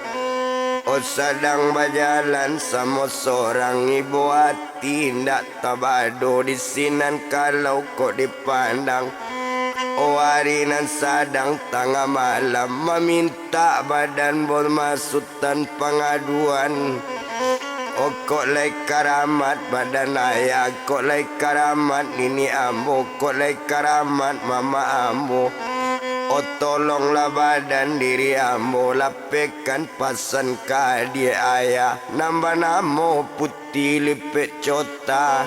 O sadang bajalan samo sorang ibo ati, indak tabado di sinan kalau kok dipandang. O ari nan sadang tangah malam, mamintak badan bo masutan pangaduan. O kok lai karamat badan ayah, kok lai karamat niniak ambo, kok lai karamat mamak ambo. O tolonglah badan diri ambo, lapehkan pasan ka adiak ayah nan banamo Put- Tilipek Cota.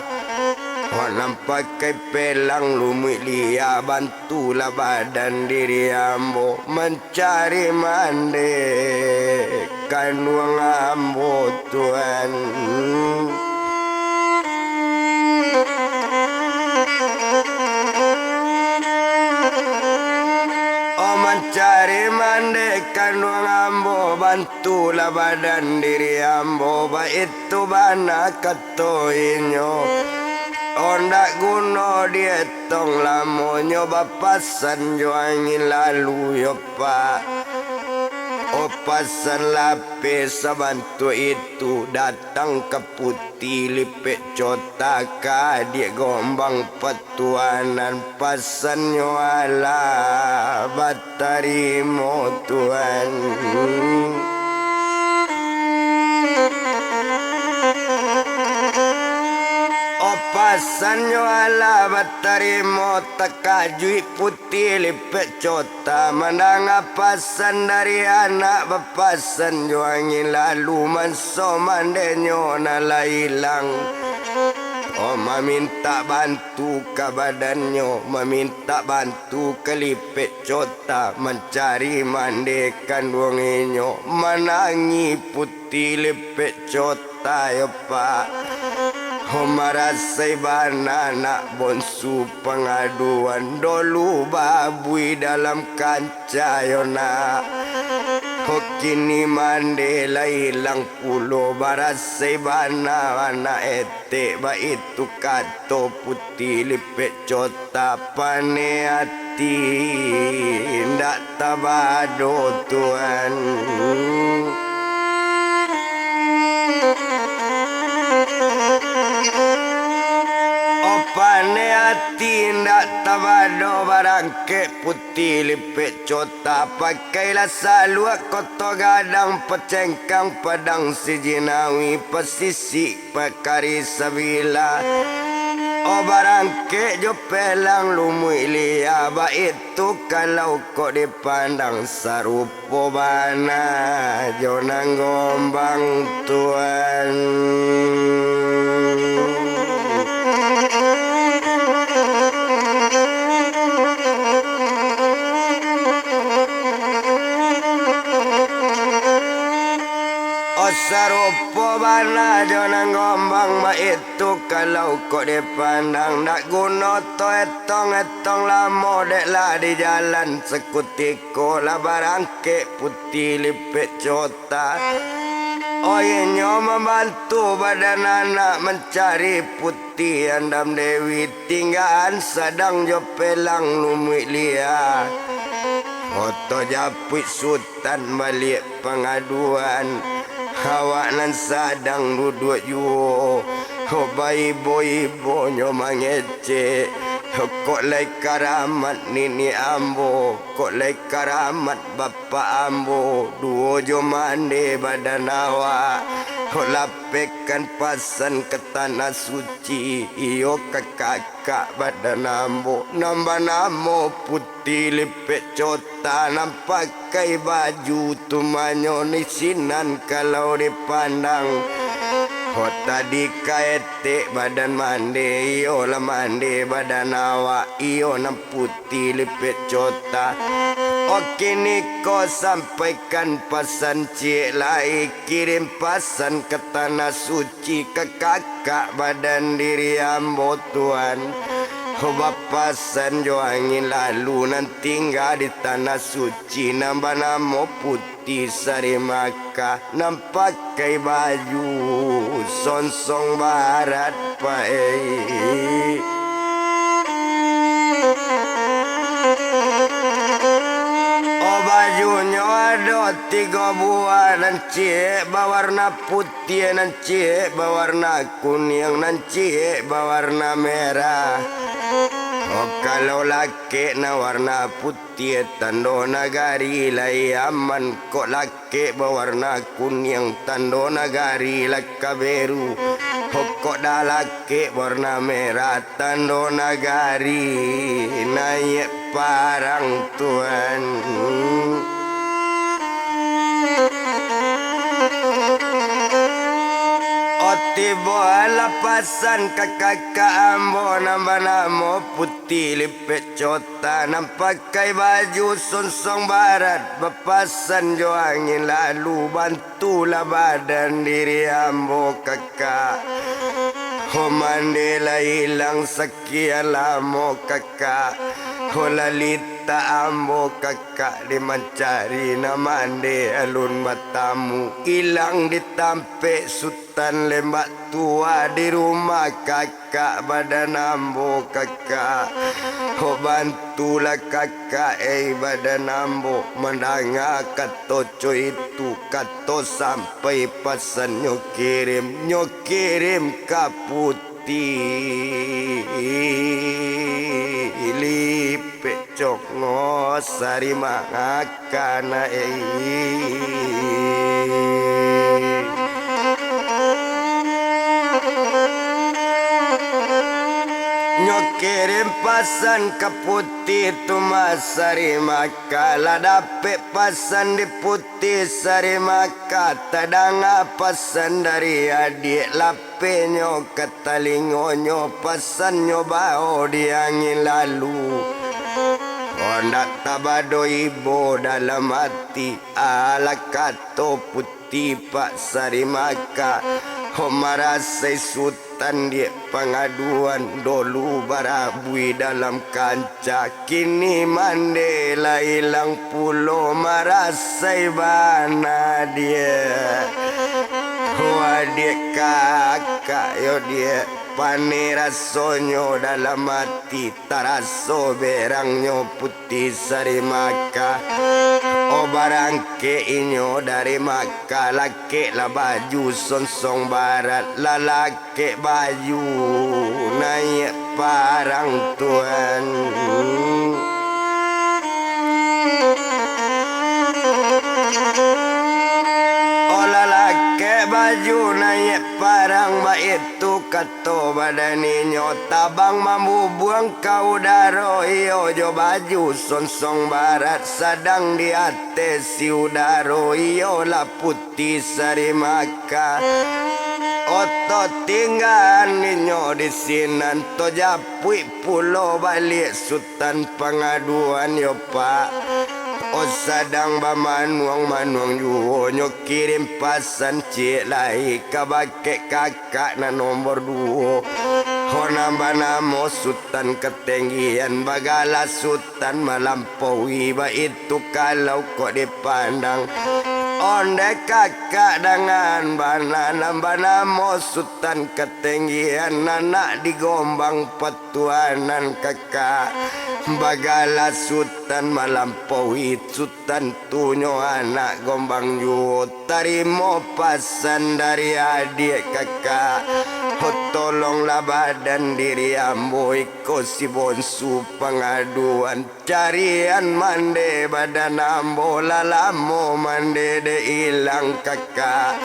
Wak nan pakai pelang lumuik lia, bantulah badan diri ambo mancari mandeh kanduang ambo, Tuan. Oh, mancari mandeh kanduang ambo, bantulah badan diri ambo, baitu bana kato inyo. Ondak guno dietong lamonyo, bapasan jo angin lalu yo, Pak. Oh, pasan lapeh sabantuak itu datang ka Puti Lipek Cota, ka Adiak Gombang Patuanan, pasannyo alah batarimo, Tuan. Oh, pasannyo alah batarimo, takajuik Puti Lipek Cota mandanga pasan dari anak, bapasan jo angin lalu, manso mandehnyo nan lah ilang. Oh, mamintak bantu ka badannyo, mamintak bantu ka Lipek Cota, mancari mandeh kanduang inyo, manangih Puti Lipek Cota yo, Pak. Ho, marasai bana nak bonsu pangaduan, dolu babui dalam kanca yo, nak. Ho, Kini mande lai ilang pulo, barasai bana anak etek, baitu kato Puti Lipek Cota, paneh ati ndak tabado, Tuan. Oh, paneh ati ndak tabado, barangkek Puti Lipek Cota, pakailah saluak koto gadang, pacengkang padang sijinawi, pasisik pakari sabila. Oh, barangkek jo pelang lumuik lia, baitu kalau kok dipandang, sarupo bana jo nan gombang, Tuan. Oh, sarupo bana jo nan gombang, baitu kalau kok dipandang, ndak guno to etong-etong lamo, dek lah di jalan sakutiko lah barangkek Puti Lipek Cota. Oh, inyo mambantu badan anak mancari Puti Andam Dewi, tinggaan sadang jo pelang lumuik lia. Oto japuik Sutan baliak pangaduan, awak nan sadang duduak juo, ho baibo-ibonyo mangecek, ho kok lai karamat niniak ambo, kok lai karamat bapak ambo, duo jo mande badan awak, ho lapehkan pasan ka tanah suci, iyo ka kakak badan ambo, nan banamo Puti Lipek Cota, nan pakai baju tumanyo ni sinan kalau dipandang. Ho tadi ka etek badan mande, iyo lah mande badan awak, iyo nan Puti Lipek Cota. Oh, kini ko sampaikan pasan ciek lai, kirim pasan ka tanah suci, ka kakak badan diri ambo, Tuan. Ho bapasan jo angin lalu nan tingga di tanah suci, nan banamo Puti Sari Makkah, nan pakai baju sonsong barat, Pak, ei. Oh, bajunyo ado tigo buah, nan ciek bawarna putiah, nan ciek bawarna kuniang, nan ciek bawarna merah. Oh, kalau lakek nan warna putiah, tando nagari lai aman, kok lakek bawarna kuniang, tando nagari lah ka beru, ho kok dah lakek bawarna merah, tando nagari naiak parang, Tuan. Oh, tibolah pasan ka kakak ambo, nan banamo Puti Lipek Cota, nan pakai baju sonsong barat, bapasan jo angin lalu, bantulah badan diri ambo, kakak. Ho mande lah ilang sakian lamo, kakak. Ho lah litak ambo, kakak, di mancari nan mande alun batamu. Ilang di tampek Sutan Lembak Tua, di rumah kakak badan ambo, kakak. Ho, bantulah kakak, ei, badan ambo, mandanga kato co itu, kato sampai pasan nyo kirim, nyo kirim ka Puti Lipek Congo Sari Makkah, ei. Nyo kirim pasan ka Puti Tuma Sari Makkah, lah dapek pasan di Puti Sari Makkah, tadanga pasan dari adiak, lapehnyo ka talingonyo, pasannyo bao di angin lalu. Oh, ndak tabado ibo dalam ati, alah kato Puti Pak Sari Makkah. Ho marasai Sutan diak pangaduan, dolu barabui dalam kanca, kini mande lah ilang pulo, marasai bana diak. Ho adiak kakak yo diak, paneh rasonyo dalam ati, taraso berangnyo Puti Sari Maka. Oh, barangkek inyo dari Maka, lakek lah baju sonsong barat, lah lakek baju naiak parang, Tuan. Oh, lah lakek baju naiak parang, baitu kato badan inyo, tabang mambubuang ka udaro, iyo jo baju sonsong barat, sadang di ateh si udaro, iyolah Puti Sari Maka. Oto tinggaan inyo di sinan, tojapuik pulo baliak Sutan pangaduan yo, Pak. Oh, sadang bamanuang-manuang juo, nyo kirim pasan ciek lai kabake kakak nan nomor duo. Ho nan banamo Sutan Katenggian, bagala Sutan Malampaui, baitu kalau kok dipandang. Ondeh kakak dangan bana, nan banamo Sutan Katenggian, anak di Gombang Patuanan, kakak, bagala Sutan Malampaui, Sutan tu nyo anak Gombang juo. Tarimo pasan dari adiak kakak, ho, tolonglah badan diri ambo iko si bonsu pangaduan. Carian mande badan ambo, lah lamo mande dek ilang kakak.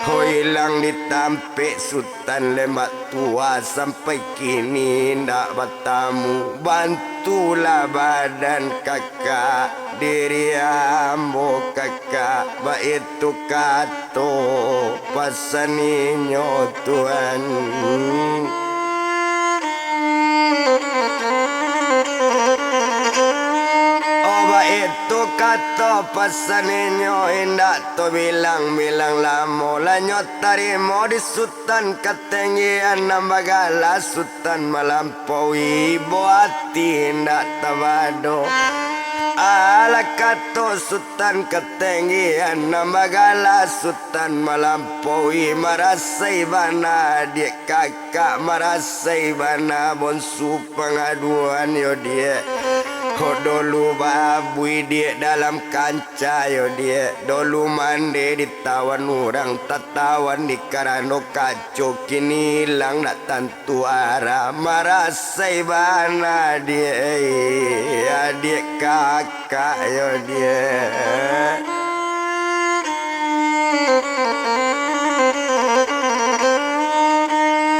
Ho, ilang di tampek Sutan Lembak Tua, sampai kini indak batamu. Bantulah badan kakak, diri ambo kakak, baitu kato pasan inyo, Tuan. Oh, baitu kato pasan inyo, indak tabilang-bilang lamo, lah nyo tarimo di Sutan Katenggian nan bagala Sutan Malampaui, ibo ati indak tabado. Alah kato Sutan Katenggian nan bagala Sutan Malampaui, marasai bana adiak kakak, marasai bana bonsu pangaduan yo diak. Ho, dolu babui diak dalam kanca yo diak, dolu mande ditawan urang, tatawan di karano kaco, kini ilang nak tan- tu arah, marasai bana diak, eh, adiak kakak yo diak.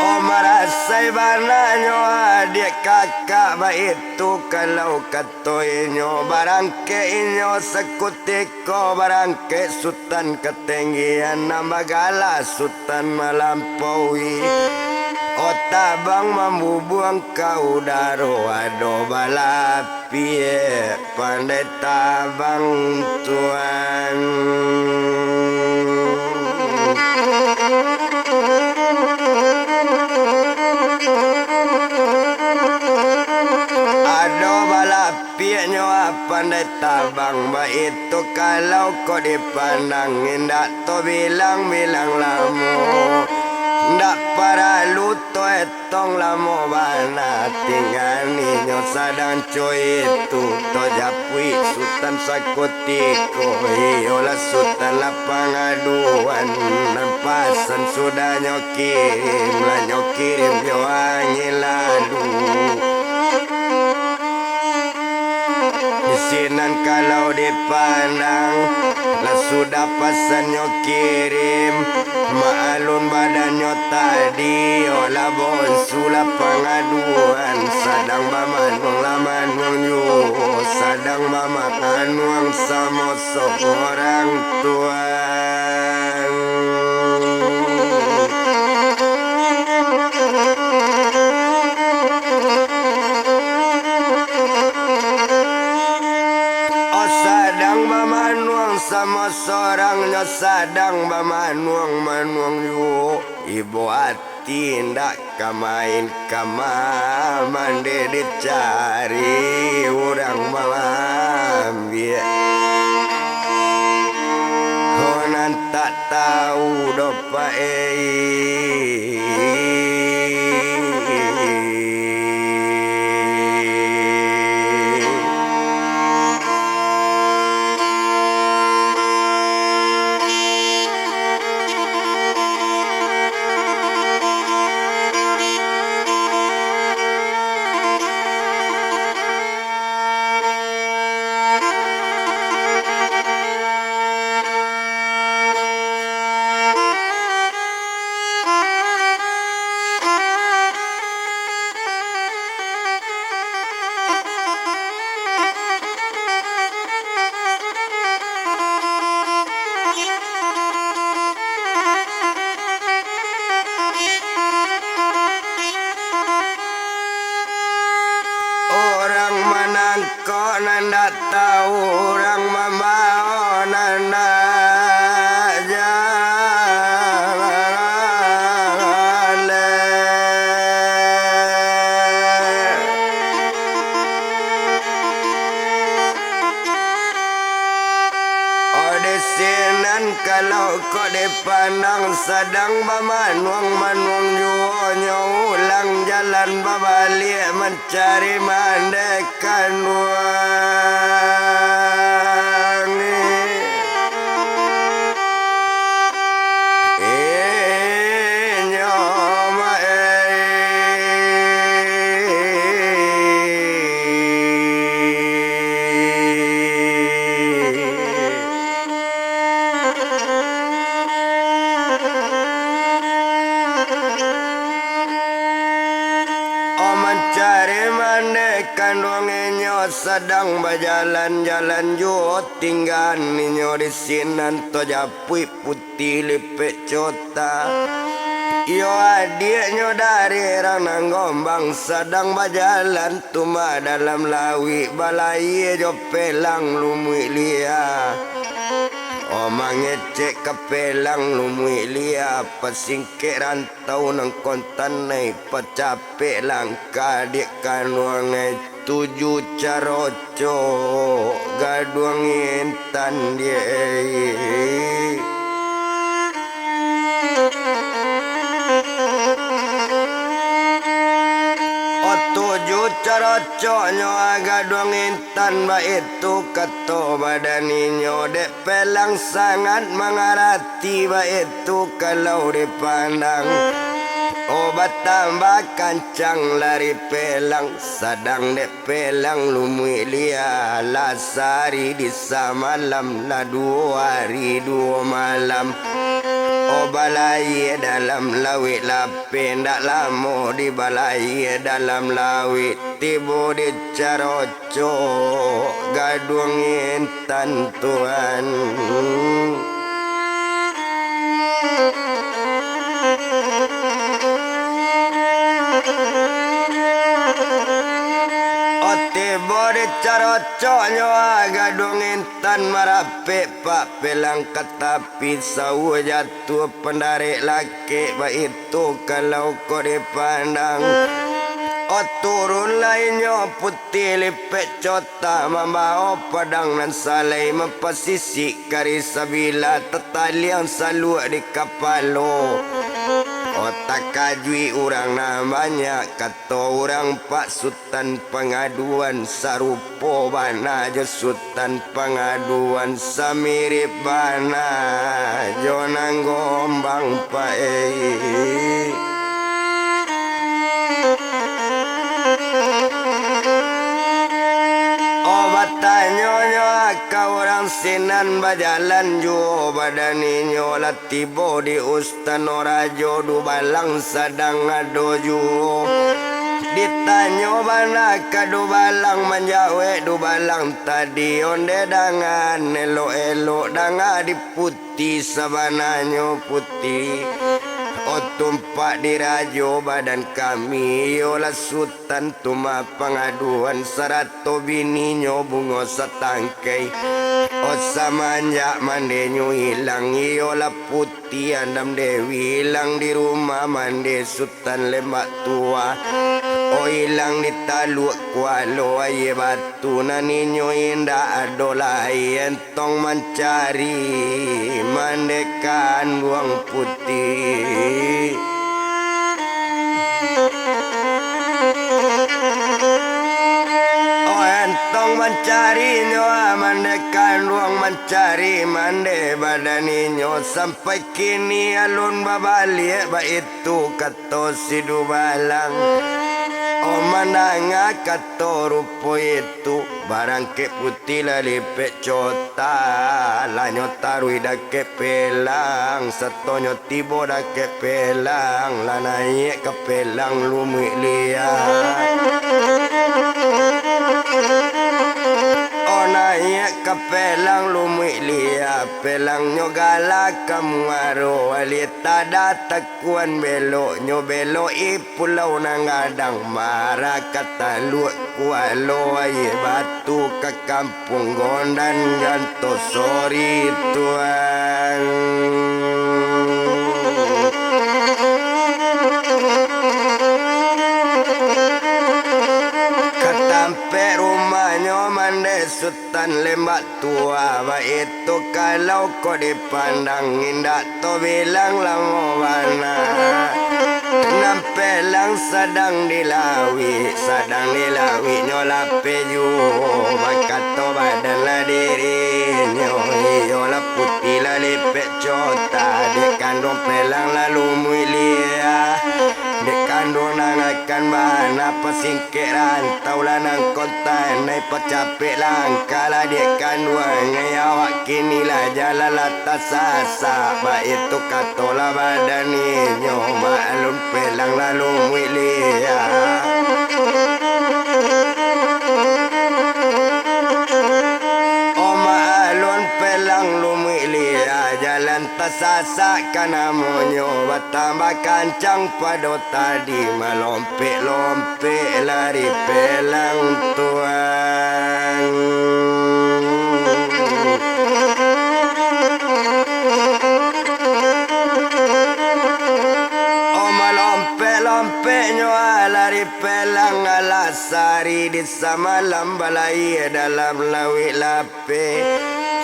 Oh, marasai bana nyo adiak kakak, baitu kalau kato inyo, barangkek inyo sakutik- ko, barangkek Sutan Katenggian nan bagala Sutan Malampaui. Oh, tabang mambubuang ka udaro, ado balapiak pandai tabang, Tuan. Ado bala- piaknyo, ah, pandai tabang, baitu kalau kok dipandang, indak tabilang-bilang lamo. Indak paralu taetong lamo bana, tingganinyo sadang co itu, tajapuik Sutan sakutiko, iyolah Sutan lah pangaduan, nan pasan sudah nyo kirim, lah nyo kirim jo angin lalu. Di sinan kalau dipandang, lah sudah pasan nyo kirim, maalun badannyo tadi, olah bonsu lah pangaduan, sadang bamanuang lah manuang juo, sadang bamanuang samo sorang, Tuan. Oh, sadang bamanuang samo sorang, nyo sadang bamanuang-manuang juo. Ibo ati indak ka main, ka ma-, mandeh dicari urang maambiak. Ho nan tak tau doh, Pak, eh. Urang manangkok nan dak tau, urang mambao nan dak jaleh. Oh, di sinan kalau kok dipandang, sadang bamanuang-manuang juo nyo, ulang jalan babaliak mancari mandeh kanduang. Inyo ma-, Oh, mancari mandeh kanduang inyo, sadang bajalan-jalan juo tinggaan inyo di sinan, tojapuik putiah lipek cota. Iyo adiaknyo dari Rang nan Gombang, sadang bajalan tumbak dalam lauik, balayia jo pelang lumuik lia. Oh, mangecek ka pelang lumuik lia, pasingkek rantau nan kontan ai, pacapek langkah dek kanduang ai, tuju carocok gaduang intan dek ai. Oh, tuju carocoknyo gaduang intan, baitu kato badan inyo, dek pelang sangat mangarati, baitu kalau dipandang. Oh, batambah kancang lari pelang, sadang dek pelang lumuik lia, lah sahari di samalam, lah duo hari duo malam. Oh, balayia dalam lauik lapeh, ndak lamo di balayia dalam lauik, tibo di carocok gaduang intan, Tuan. Oh, tibo di carocoknyo gaduang intan, marapek pak pelang ka tapi, sauah jatuah pandarek lakek, baitu kalau kok dipandang. Oh, turunlah inyo putiah lipek cota, mambao padang nan salai, mampasisik karih sabilah, tataliang saluak di kapalo. Oh, takajuik urang nan banyak, kato urang, Pak Sutan Pangaduan, sarupo bana jo Sutan Pangaduan, samirip bana jo Nanggombang, Pak, eh. Oh, batanyonyo ka urang sinan, bajalan juo badan inyo, lah tibo di Tano Rajo Dubalang sadang ado juo. Ditanyo bana ka Dubalang, manjawek Dubalang tadi, onde dangan elok-elok, danga di Puti, sabananyo Puti. O tumpak dirajo badan kami, iyolah Sutan Tuma Pangaduan sarato bininyo Bungo Satangkai. O samanjak mandenyo ilang, iyolah Puti Andam Dewi ilang di rumah mande Sutan Lembak Tua. O ilang di Taluak Kualo Aia Batu, nan inyo indak ado lai tong mancari mande kanduang Puti. Oh, entong mancari nyo, ah, mande kanduang, mancari mande badan inyo, sampai kini alun babaliak, baitu kato si Dubalang. Oh, mandanga kato rupo itu, barangkek Puti lah lipek cota, lah nyo taruih dakek pelang, sato nyo tibo dakek pelang, lah naiak ka pelang Lumuik Lia. Oh, naiak ka pelang Lumuik Lia, pelangnyo gala ka muaro, alie tada takuan beloknyo, belok i pulau nan gadang, mara ka Taluak Kualo Aia Batu, ka kampuang Gondan Ganto Sori, Tuan. Ka tampek rumahnyo mande Sutan Lembak Tua, baitu kalau kok dipandang, indak tabilang lamo bana. Nan pelang sadang dilawik, sadang dilawiknyo lapeh juo, bakato badan lah dirinyo, iyolah Puti lah lipek cota, dek kanduang pelang lah Lumuik Lia. Dek kanduang nan akan bana, pasingkek rantau lah nan kontan, nai pacapek langkah lah dek kanduang, ai awak kini lah jalan lah tasasak, baitu kato lah badan inyo, maklun pelang lah Lumuik Lia. Oh, maklun pelang Lumuik Lia, jalan tasasak ka namonyo, batambah kancang pado tadi, malompek-lompek lari pelang, Tuan. Oh, malompek-lompeknyo lari pelang, alah sari di samalam balayia dalam lauik lapeh.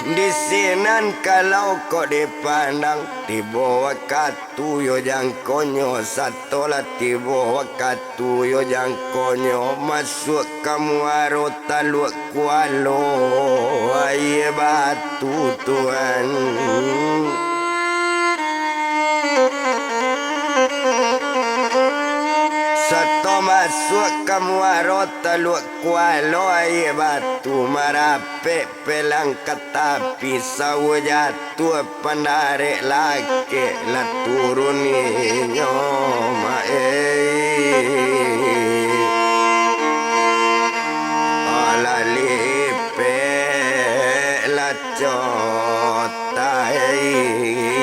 Di sinan kalau kok dipandang, tibo wakatu yo jangkonyo, sato lah tibo wakatu yo jangkonyo, masuak ka muaro Taluak Kualo Aia Batu, Tuan. Sato masuak ka muaro Taluak Kualo Aia Batu, marapek pelang ka tapi, sawo jatuah pandarek lakek, lah turun inyo mak, eh. Alah lipek lah cota, eh.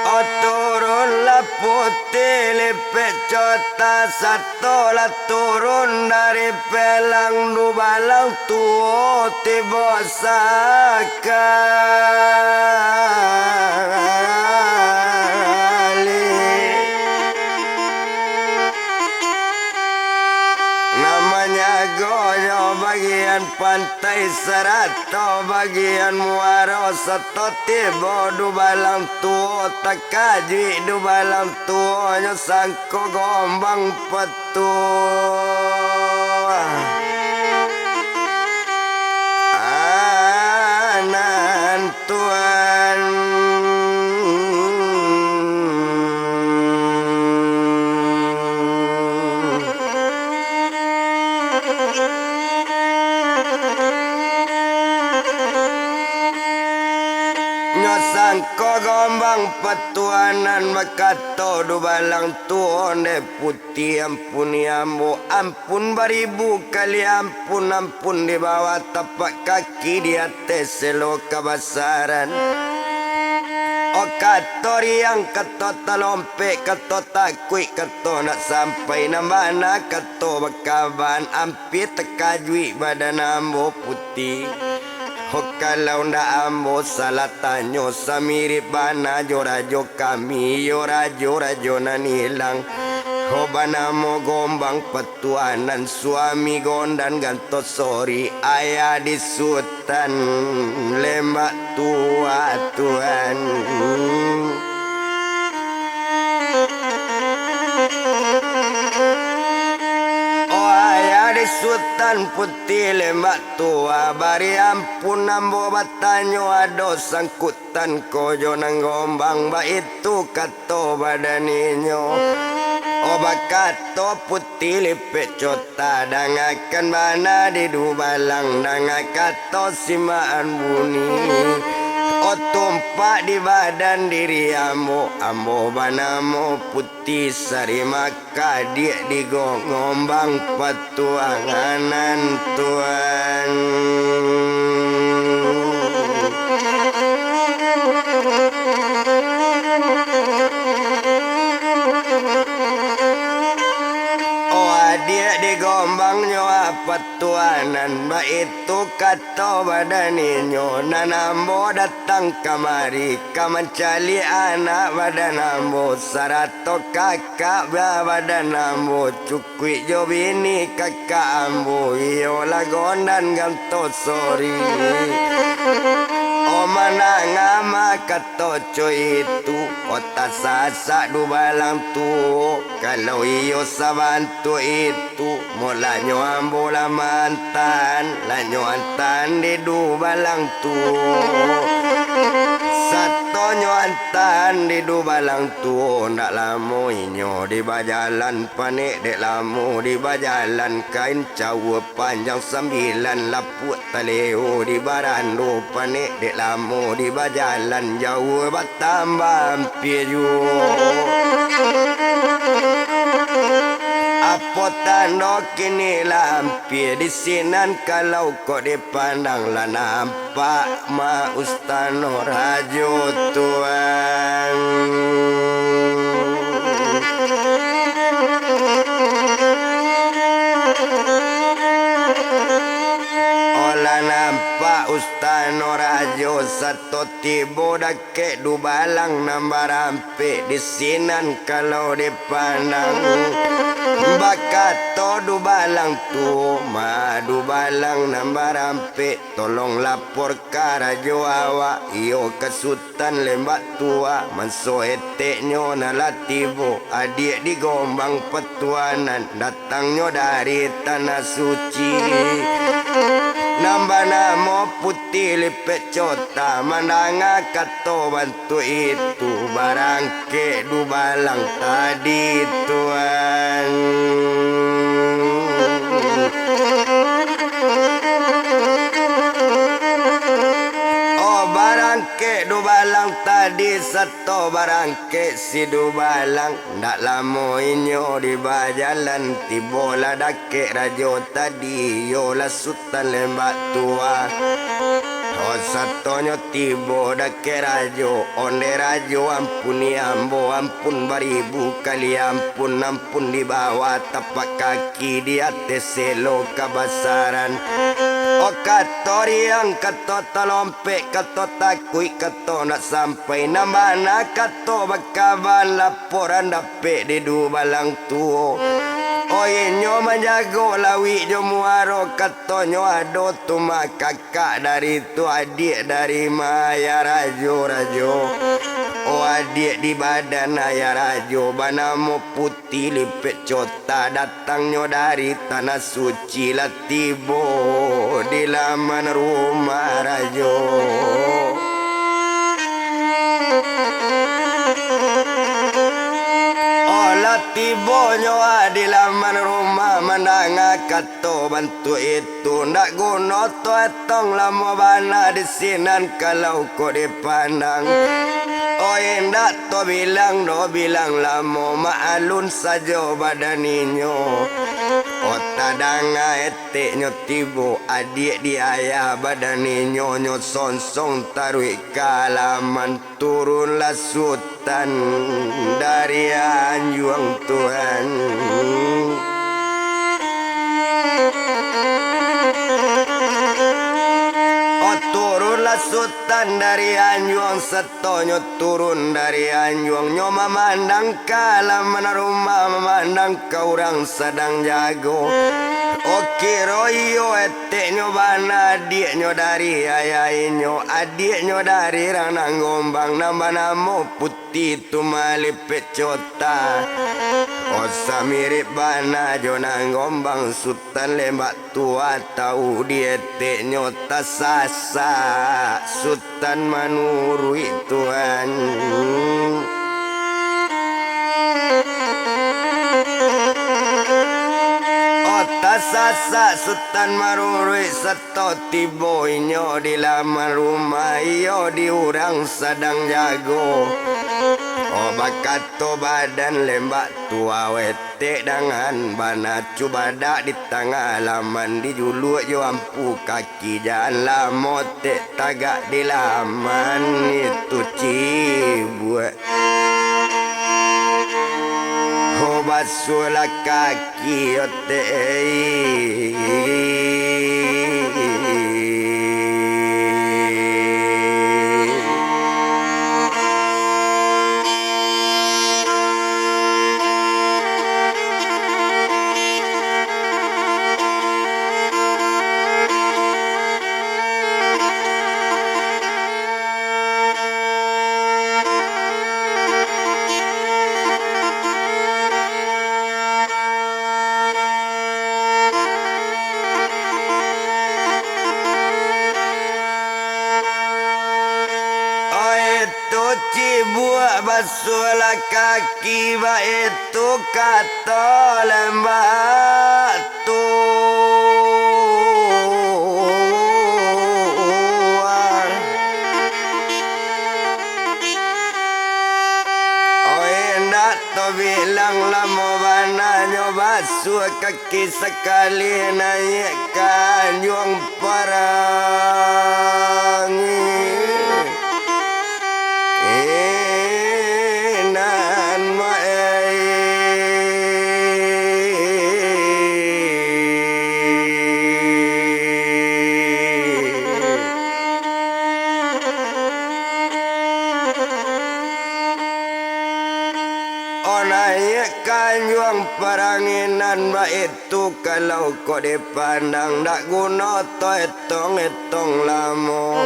O turun lah Puti lipek cota, sato lah turun dari pelang, Dubalang Tuo tibo sakali. Nan manyagonyo bagian pantai sarato bagian muaro, sato tibo Dubalang Tuo, takajuik Dubalang Tuo, nyo sangko gombang patuah. Anan Tuan. Sangko Gombang Patuanan bakato, Dubalang Tuo, Ondeh Putiah, ampuni ambo, ampun baribu kali ampun, ampun di bawah tapak kaki, di ateh selo kabasaran. O kato riang, kato talompek, kato takuik, kato ndak sampai nan bana, kato bakaban, ampia takajuik badan ambo Putih. Ho, kalau ndak ambo salah tanyo, samirip bana jo rajo kami, iyo rajo-rajo nan ilang. Ho, banamo Gombang Patuanan, suami Gondang Gantosori, ayah di Sutan Lembak Tua, Tuan. O ayah di Sutan Putih Lembak Tua, bari ampun ambo batanyo, ado sangkutan ko jo nan Gombang, baitu kato badan inyo. O bakato Putih Lipek Cota, dangakan bana di Dubalang, danga kato simakan bunyi. O tumpak di badan diri ambo, ambo banamo Putih Sari Maka, diak di Go-, Gombang Patuanan, Tuan. O adiak di Gombang nyo, Patuanan, baitu kato badan inyo, nan ambo datang kamari ka mancaliak anak badan ambo, sarato kakak ba-, badan ambo, cukuik jo bini kakak ambo, iyolah Gondang Gantosori. O mandanga ma kato co itu, o tasasak Dubalang Tuo, kalau iyo sabantuak itu, mulanyo ambo lah maantaan, lah nyo antaan di Dubalang Tuo. Sato nyo antaan di Dubalang Tuo, ndak lamo inyo di bajalan, panek dek lamo di bajalan, kain cawa panjang sambilan lapuak taleo di barando, panek dek lamo di bajalan, jauah batambah ampia juo. Apo tando kini lah ampia di sinan, kalau kok dipandang lah nampak ma Ustano Rajo, Tuan. O lah nampak Ustano Rajo, sato tibo dakek Dubalang nan barampek di sinan, kalau dipandang. Bakato Dubalang Tuo, ma Dubalang nan barampek, tolong lapor ka rajo awak, iyo ka Sutan Lembak Tua, manso eteknyo nan lah tibo, adiak di Gombang Patuanan, datangnyo dari Tanah Suci. Nan banamo Putih Lipek Cota, mandanga kato bantuak itu, barang kek Dubalang tadi, Tuan. O, barangkek Dubalang tadi, sato barangkek si Dubalang. Ndak lamo inyo di bajalan, tibolah dakek rajo tadi, iyolah Sutan Lembak Tua. O, satonyo tibo dakek rajo, ondeh rajo, ampuni ambo, ampun baribu kali ampun, ampun di bawah tapak kaki, di ateh selo kabasaran. O, kato riang, kato talompek, kato takuik, kato ndak sampai, nan bana kato bakaban, laporan dapek di Dubalang Tuo. O, inyo manjago lawik jo muaro, katonyo ado tu ma kakak dari tu, adiak dari ma ayah rajo-rajo. O, adiak di badan ayah rajo, banamo Putih Lipek Cota, datangnyo dari Tanah Suci, lah tibo di laman rumah rajo. O, lah Tibonyo di laman rumah mandanga kato bantuak itu, ndak guno to etong lamo bana di sinan kalau kok dipandang. Oi, ndak to bilang do bilang lamo, mak alun sajo badan inyo. Oh, tadanga eteknyo tibo, adiak di ayah badan inyo, nyo sonsong taruih ka alaman. Turunlah Sutan dari anjuang, Tuan. Oh, turunlah Sutan dari anjuang, setonyo turun dari anjuang, nyo mamandang ka laman rumah, mamandang ka urang sadang jago. Oh, kiro iyo eteknyo bana, adiaknyo dari ayah inyo, adiaknyo dari Ranang Gombang, nan banamo Puti tu malipek cota. Oh, samirip bana jo Nan Gombang, Sutan Lembak Tua, tau di eteknyo tasasak Sutan manuruik, Tuan. Oh, tasasak Sutan manuruik, seto tibo inyo di laman rumah, iyo di urang sadang jago. Oh, bakato badan Lembak Tua, weh, tek dangan bana, cubadak di tangah laman, dijuluak jo ampu kaki, jan lamo tek tagak di laman itu, Cibuak. Ho, basuahlah kaki, yo, tek. Oi, tu Cibuak, basuahlah kaki, baitu kato Lembak Tua. Oi, ndak to bilang lamo bana nyo basuah kaki sakali, naiak ka anjuang parangi. Inan ma-, Oh, naiak ka anjuang parangi nan baitu, kalau kok dipandang, ndak guno to etong-etong lamo.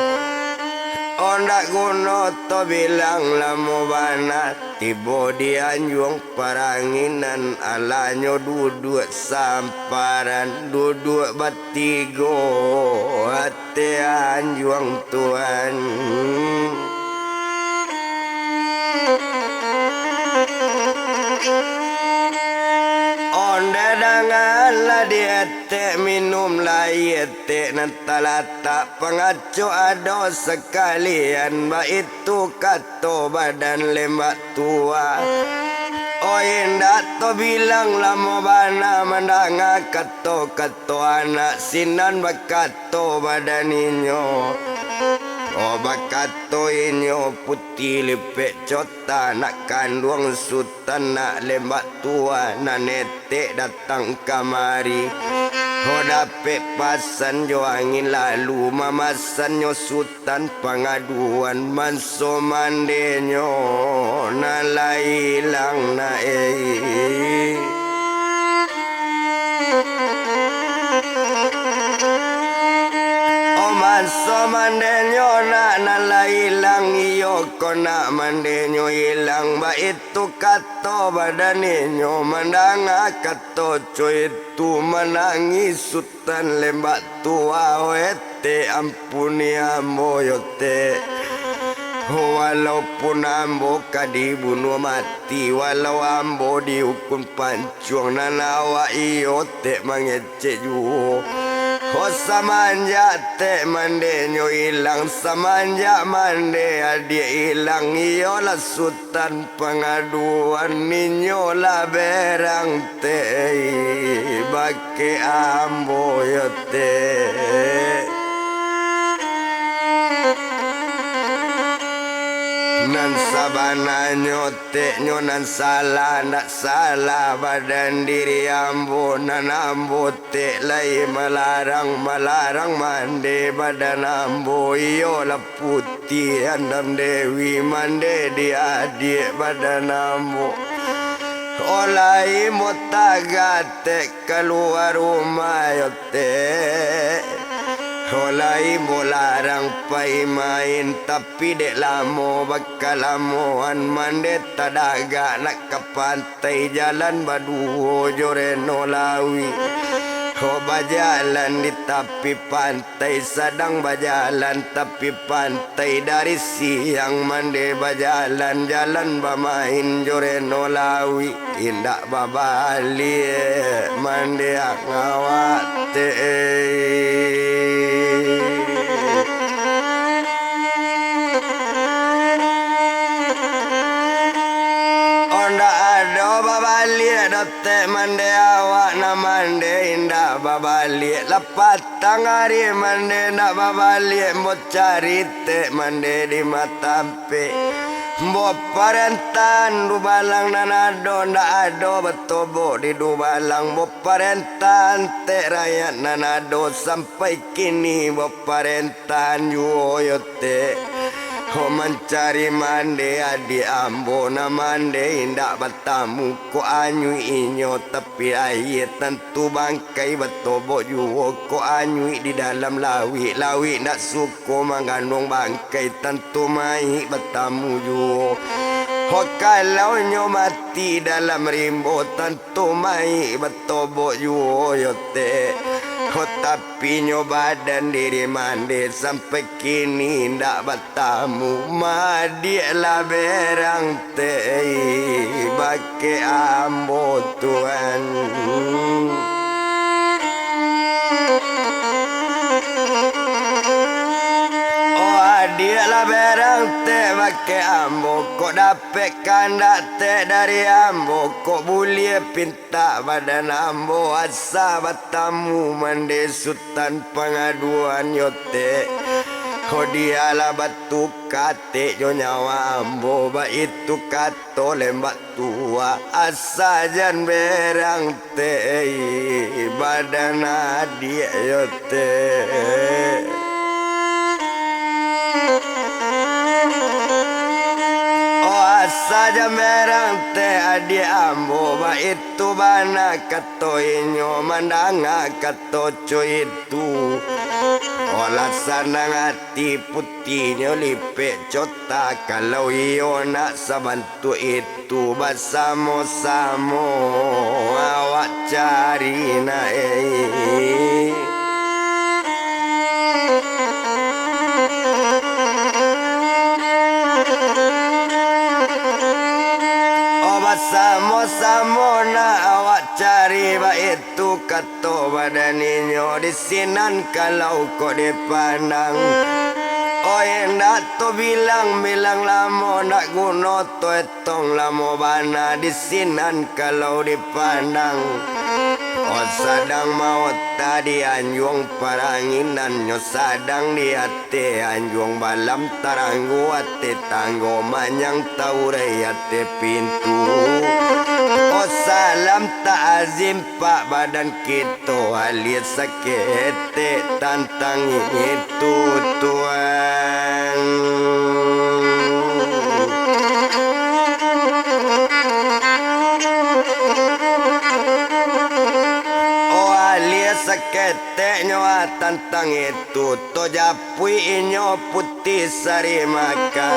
Oh, ndak guno to bilang lamo bana. Tibo di anjuang parangi nan alanyo duduak samparan, duduak batigo ateh anjuang tuan. Onde danganlah di etek, minumlah etek nan talatak, pangaco ado sakalian, baitu kato badan lembak tua. Oi, indak to bilang lamo bana mandanga kato-kato anak sinan, bakato badan inyo. Oh, bakato inyo, Puti Lipek Cota, nak kanduang Sutan, nak lembak tua, nan etek datang kamari. Ho, dapek pasan jo angin, lalu mamasannyo Sutan pangaduan, banso mandenyo nan lah ilang, nak ei. Oh, banso mandenyo nak nan lah ilang, iyo ko nak mandenyo ilang, baitu kato badan inyo, mandanga kato co itu, manangih Sutan lembak tua, oh etek, ampuni ambo yo tek. Walaupun ambo ka dibunuah mati, walau ambo diukun pancuang, nan awak iyo tek mangecek juo. Ho, samanjak tek mandenyo ilang, samanjak mande adiak ilang, iyolah Sutan Pangaduan, inyo lah berang tek bakeh ambo yo tek. Nan sabananyo tek nyo nan salah, ndak salah badan diri ambo, nan ambo tek lai malarang, malarang mande badan ambo, iyolah Puti Andam Dewi mande di adiak badan ambo. Olai mo tagatek kalua rumah yo tek. Olai mo larang pai main, tapi dek lamo bakalamoan mande tadagak nak ka pantai jalan baduo jo Reno Lawi. Ho, bajalan di tapi pantai, sadang bajalan tapi pantai, dari siang mande bajalan-jalan bamain jo Reno Lawi. Indak babaliak mande awak tek. Oh, ndak ado babaliak doh tek mande awak, nan mande indak babaliak. Lah patang ari mande ndak babaliak, ambo cari tek mande di Matampek. Ambo parentahan dubalang nan ado, ndak ado batobok di dubalang. Ambo parentahan tek rakyat nan ado, sampai kini ambo parentahan juo yo tek. Ho, mancari mande adiak ambo, nan mande indak batamu. Kok anyuik inyo tapi aia, tantu bangkai batobok juo. Kok anyuik di dalam lauik, lauik ndak suko mangganduang bangkai, tantu mayik batamu juo. Ho, kalau nyo mati dalam rimbo, tantu mayik batobok juo yo tek. Ho, tapi nyo badan diri mande sampai kini indak batamu. Madiak lah berang tek bakeh ambo tuan. Oh, adiak lah berang tek bakeh ambo, kok dapek kandak tek dari ambo, kok buliah pintak badan ambo, asa batamu mande Sutan Pangaduan yo tek. Ho, dialah batuka tek jo nyawa ambo, baitu kato lembak tua, asa jan berang tek badan adiak yo tek. Oh, asa jan berang tek adiak ambo, baitu bana kato inyo mandanga kato co itu. Olah sanang ati putinyo lipek cota, kalau iyo nak sabantuak itu, basamo-samo awak cari nak, eh. Oh, basamo-samo nak awak cari, baitu kato badan inyo, di sinan kalau kok dipandang. Oh, indak tabilang-bilang lamo, ndak guno taetong lamo bana, di sinan kalau dipandang. Oh, sadang maota di anjuang paranginan, nyo sadang di ateh anjuang balam taranggo, ateh tanggo manyang taurai ateh pintu. Oh, salam takzim pak badan kito, alah saketek tantang itu, Tuan. Oh, alah saketek tek nyo tantang itu, tajapuik inyo putih sari maka.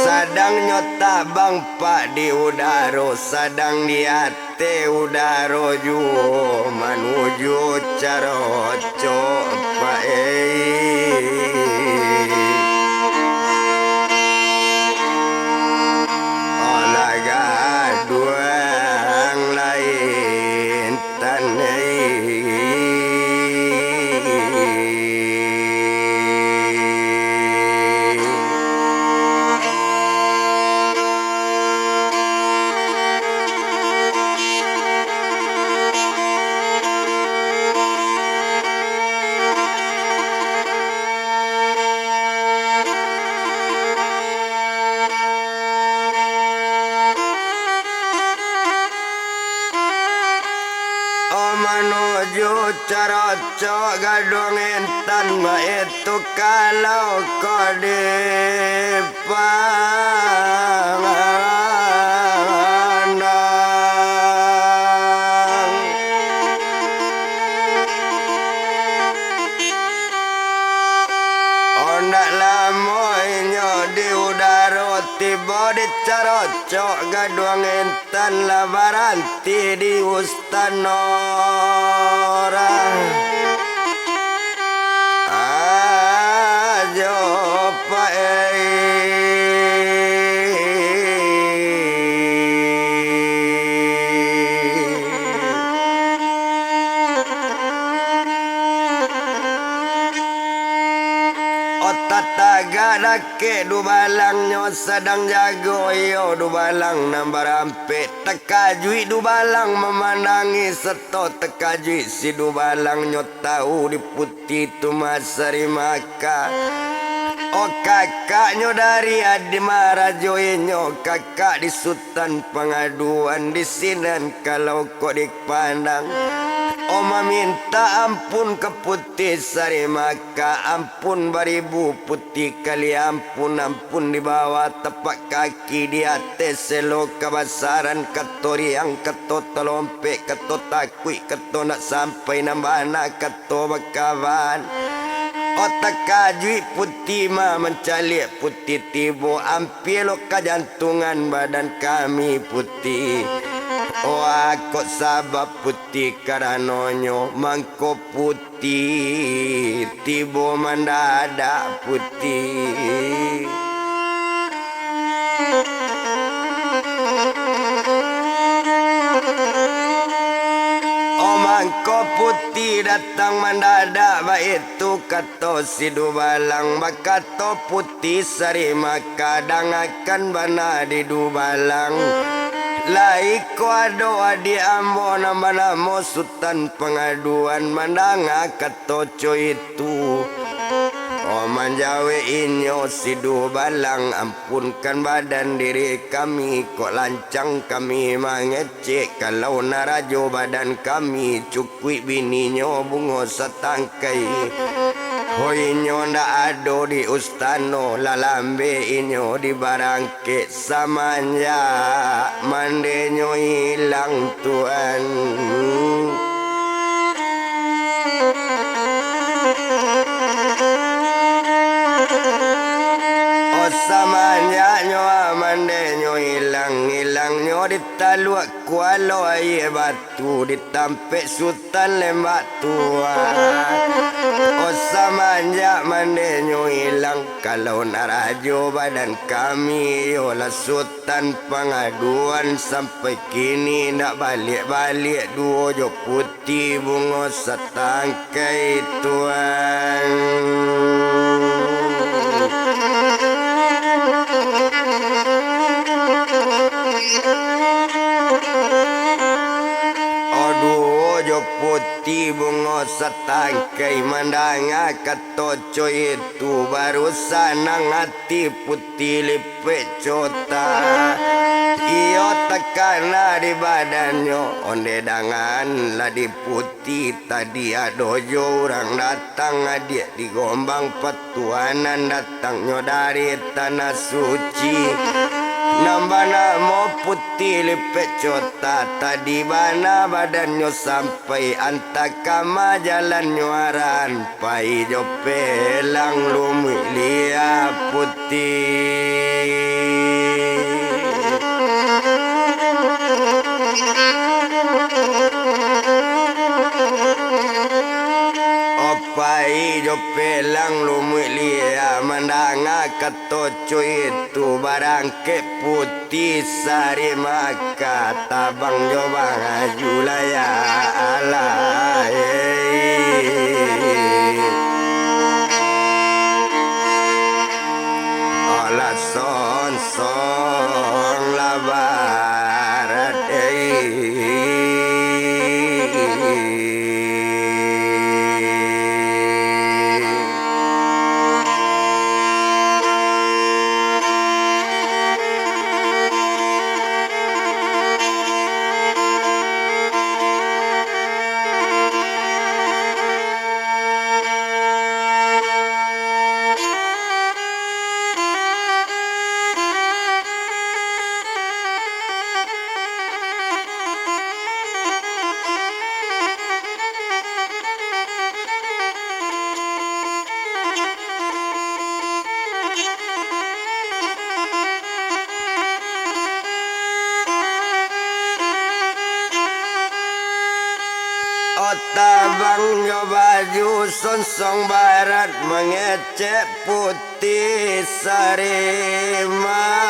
Sadang nyo tabang pak di udaro, sadang di ateh udaro juo manuju carocok pak, eh. Carocok gaduang intan, baitu kalau kok dipandang. Ondak lamo inyo di udaro, tibo di carocok gaduang intan, lah baranti di Tanah ajo pae. Otak tagak dakek dubalangnyo sadang jago iyo dubalang nan baram- pek. Takajuik dubalang mamandangi, sato takajuik si dubalang nyo tahu di Puti tu masari maka. Oh, kakaknyo dari Adi Marajo inyo, kakak di Sutan Pangaduan di sinan kalau kok dipandang. Oh, maminta ampun ka Puti sari maka, ampun baribu Puti kali ampun, ampun di bawah tapak kaki. Ki di ateh selo kabasaran, kato riang, kato talompek, kato takuik, kato nak sampai nan bana, kato bakaban. Oh, takajuik Puti mah mancaliak Puti tibo, ampia lo kajantungan badan kami Puti. Oh, kok sabab Puti karanonyo mangko Puti Puti tibo mandadak Puti. Oh, mangko Puti datang mandadak, baitu kato si dubalang, bakato Puti sari maka, dangakan bana di dubalang. Lai ko ado adiak ambo nan banamo Sutan Pangaduan, mandanga kato co itu. Oh, manjawek inyo si dubalang, ampunkan badan diri kami, kok lancang kami mangecek, kalau narajo badan kami, cukuik bininyo bungo satangkai. Hoi, inyo ndak ado di ustano, lah lambek inyo di barang- kek samanjak mandenyo ilang, Tuan. Oh, samanjaknyo mandenyo ilang, ilangnyo di Taluak Kualo Aia Batu, di tampek Sutan Lembak Tuan. Oh, samanjak mandenyo ilang, kalau narajo badan kami, iyolah Sutan Pangaduan, sampai kini ndak baliak-baliak duo jo Puti bungo satangkai, Tuan. Oh, duo jo Puti bungo satangkai, mandanga kato co itu, baru sanang ati Puti Lipek Cota. Iyo, takana di badannyo, onde dangan lah di Puti. Tadi ado jo urang datang, adiak di Gombang Patuanan, datangnyo dari Tanah Suci. Nan banamo Puti Lipek Cota, tadi bana badannyo sampai, antah ka ma jalannyo arahan. Pai jo pelang lumuik lia Puti. Oh, pai jo pelang lumuik lia, mandanga kato co itu, barangkek Puti sari maka, tabang jo bangaju lai, alah, eh. Alah, sonsong lah barat, eh. Abang jo baju sonsong barat, mangecek putih sari maka.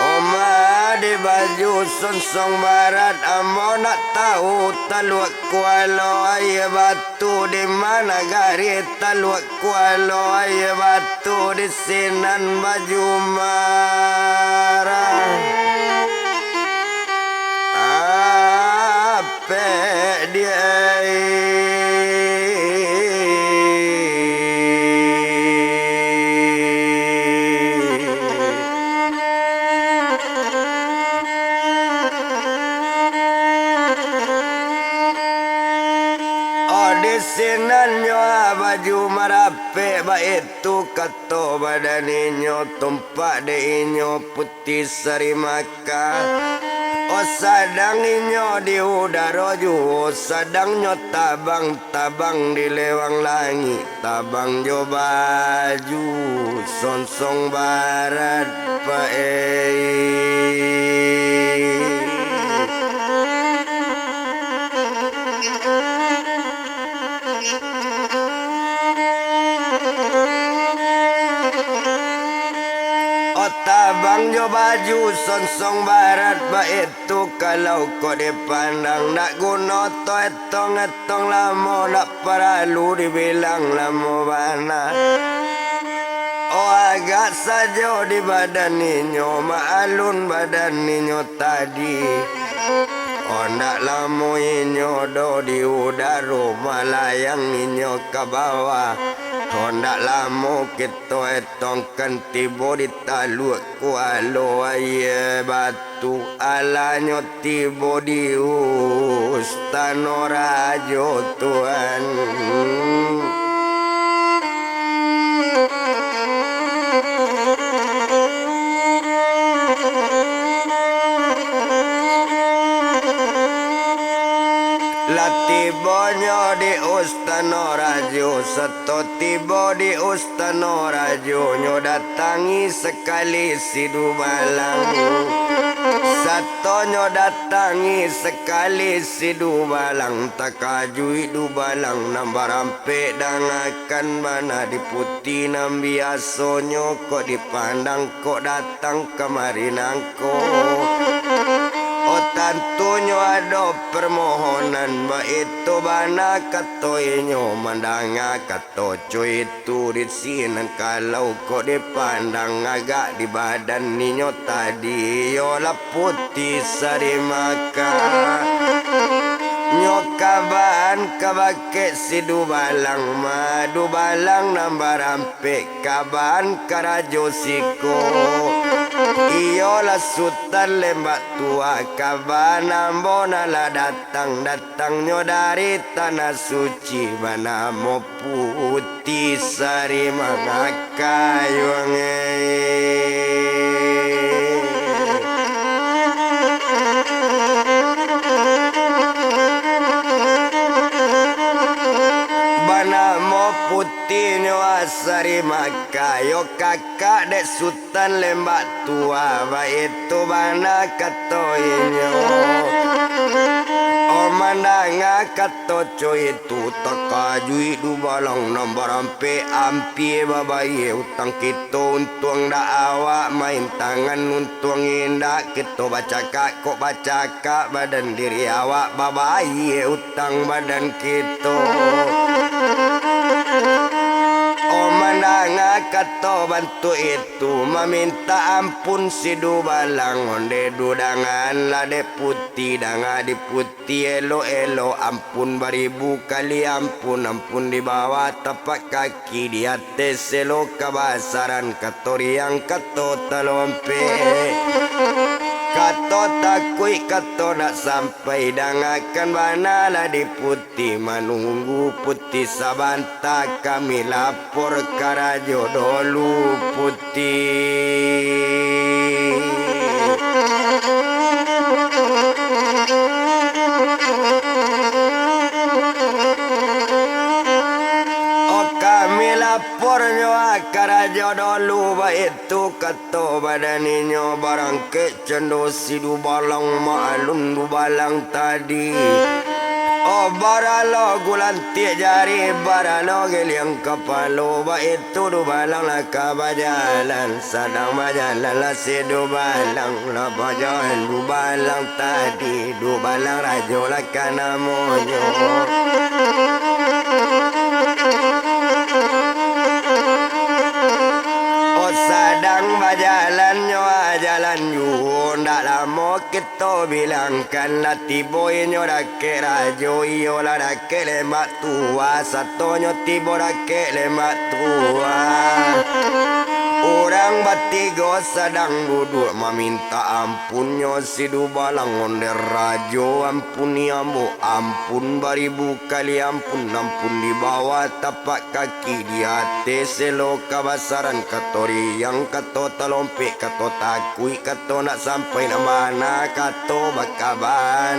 Oma di baju sonsong barat, ambo nak tahu Taluak Kualo Aia Batu. Tu di ma nagari Taluak Kualo Aia Batu, di sinan baju marah. Apek di ai. Oh, di sinan nyo baju marapek, baitu kato badan inyo, tumpak dek inyo putih sari maka. Oh, sadang inyo di udaro juo, sadang nyo tabang-tabang di lewang langik. Tabang jo baju sonsong barat paei. Oh, tabang jo baju sonsong barat baik tu kalau kok dipandang, nak guno to etong-etong lamo, nak paralu dibilang lamo bana. Oh, agak sajo di badan inyo, maalun badan inyo tadi. Oh, ndak lamo inyo doh di udaro, malayang inyo ka bawah. Oh, ndak lamo kito etong kan tibo di Taluak Kualo Aia Batu. Tu alanyo tibo di Ustano Rajo, Tuan. Lah tibonyo di Ustano Rajo, sato tibo di Ustano Rajo, nyo datangi sakali si Dubalang. Sato nyo datangi sakali si Dubalang, takajuik Dubalang nan barampek, dangakan bana di putih nan biasonyo kok dipandang kok datang kamari nangko. Oh, tantunyo ado parmohonan, baitu bana kato inyo, mandanga kato cuitu di sinan, kalau kok dipandang agak di badan inyo tadi, iyolah putih sari maka. Nyo kabaan ka bakeh si Dubalang, ma Dubalang nan baram- pek kabaan karajo siko. Iyolah Sutan Lembak Tua, kabaan ambo nan lah datang, datangnyo dari Tanah Suci, banamo Putih Sari Mangakayuang. Banamo Putih Tihnyo Asari Maka, yo kakak dek Sutan Lembak Tua, baitu bana kato inyo. Oh, mandanga kato co itu, takajuik Dubalang nan barampek, ampia babayia utang kito, untuang dak awak main tangan, untuang indak kito bacakak kok bacakak. Kak badan diri awak babayia utang badan kito. Oh, mandanga kato bantuak itu, mamintak ampun si Dubalang, onde dudangan lah dek Putih, danga di Putih elok-elok, ampun baribu kali ampun, ampun di bawah tapak kaki. Ki di ateh selo kabasaran, kato riang, kato talompek, kato takuik, kato nak sampai, dangakan bana lah di Putih, manunggu Putih sabanta, kami lapor karajo dolu Putih. Oh, kami lapornyo kato badan inyo, barangkek cando si dubalang, maalun dubalang tadi. Oh, baralo gulantiak jari, baralo giliang kapalo, baitu dubalang lah ka bajalan. Sadang bajalan lah si dubalang, lah bajalan dubalang tadi, dubalang rajo lah ka namonyo. Oh, sadang bajalannyo, ah, jalan juo, ndak lamo kito bilangkan, lah tibo inyo dakek rajo, iyolah dakek lembak tua, satonyo tibo dakek lembak tua. Urang batigo sadang duduak mamintak ampunnyo, si dubalang ondeh rajo, ampuni ambo, ampun baribu kali ampun, ampun di bawah tapak kaki, di ateh selo kabasaran, kato riang, kato talompek, kato takuik, kato ndak sampai, ndak bana kato bakaban.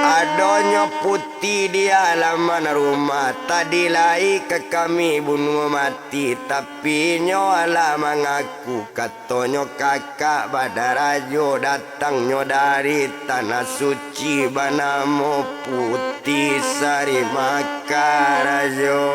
Adonyo puti di alaman rumah, tadi lai ka kami bunuah mati, tapi inyo alah mangaku, katonyo kakak badarajo, datangnyo dari tanah suci, banamo Puti Sari Maka, rajo.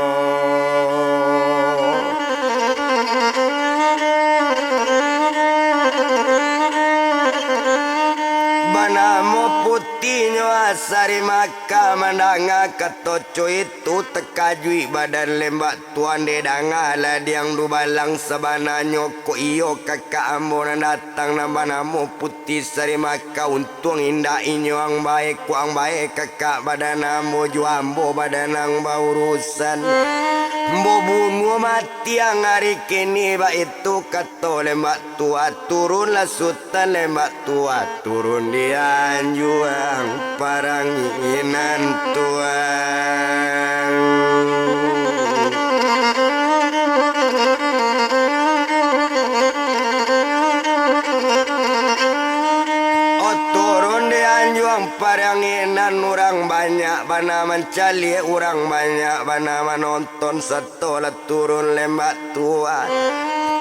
Banamo putinyo Sari Maka, mandanga kato co itu, takajuik badan lembak tua, dek danga ladiang dubalang, sabananyo kok iyo kakak ambo nan datang, nan banamo Puti Sari Maka. Untuang indak inyo ang bae, kok ang bae kakak badan ambo, jo ambo badan ang baurusan. Ambo bunuah mati ang ari kini, baitu kato lembak tua. Turunlah Sutan lembak tua, turun di anjuang paranginan tuan. Oh, turun di anjuang paranginan, urang banyak bana mancaliak, urang banyak bana manonton, sato lah turun lembak tua.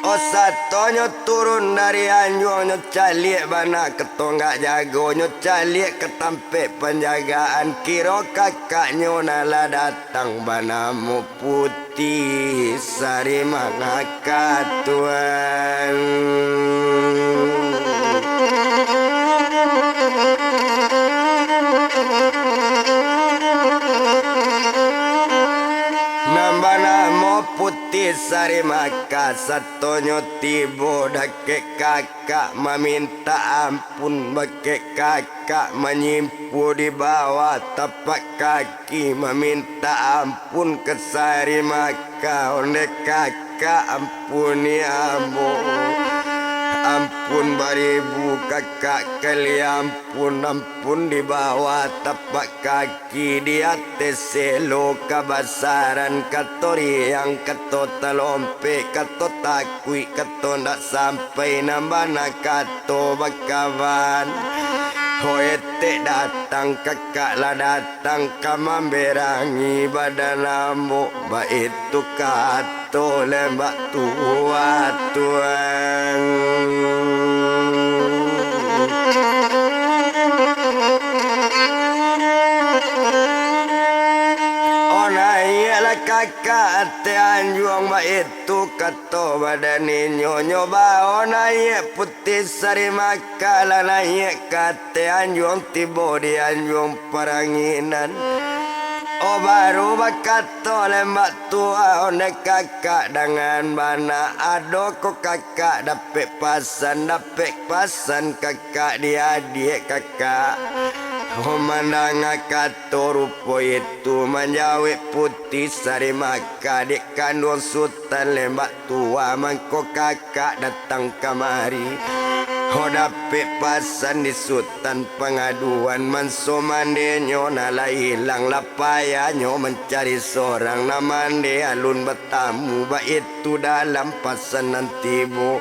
Oh, satonyo turun dari anjuang, nyo caliak bana ka tonggak jago, nyo caliak ka tampek panjagaan, kiro kakaknyo nan lah datang banamo Puti Sari Maka, tuan. Nan banamo Puti Sari Maka, satonyo tibo dakek kakak mamintak ampun, bakek kakak manyimpuah di bawah tapak kaki, mamintak ampun ka Sari Maka, ondeh kakak, ampuni ambo. Ampun baribu kakak kali ampun, ampun di bawah tapak kaki, di ateh selo kabasaran, kato riang, kato talompek, kato takuik, kato ndak sampai, nan bana kato bakaban. Ho etek datang, kakak lah datang ka mamberangi badan ambo, baitu kato lembak tua, tuan. Oh, naiaklah kakak ateh anjuang, baitu kato badan inyo, nyo bao naiak Puti Sari Maka, lah naiak ka ateh anjuang, tibo di anjuang paranginan. Oh, baru bakato lembak tua, ondeh kakak, dangan bana, ado ko kakak dapek pasan, dapek pasan kakak di adiak kakak. Oh, mandanga kato rupo itu, manjawek Puti Sari Maka, dek kanduang Sutan lembak tua, mangko kakak datang kamari. Ho dapek pasan di Sutan pangaduan, manso mandenyo nan lah ilang, lah payahnyo mancari sorang, nan mande alun batamu, baitu dalam pasan nan tibo.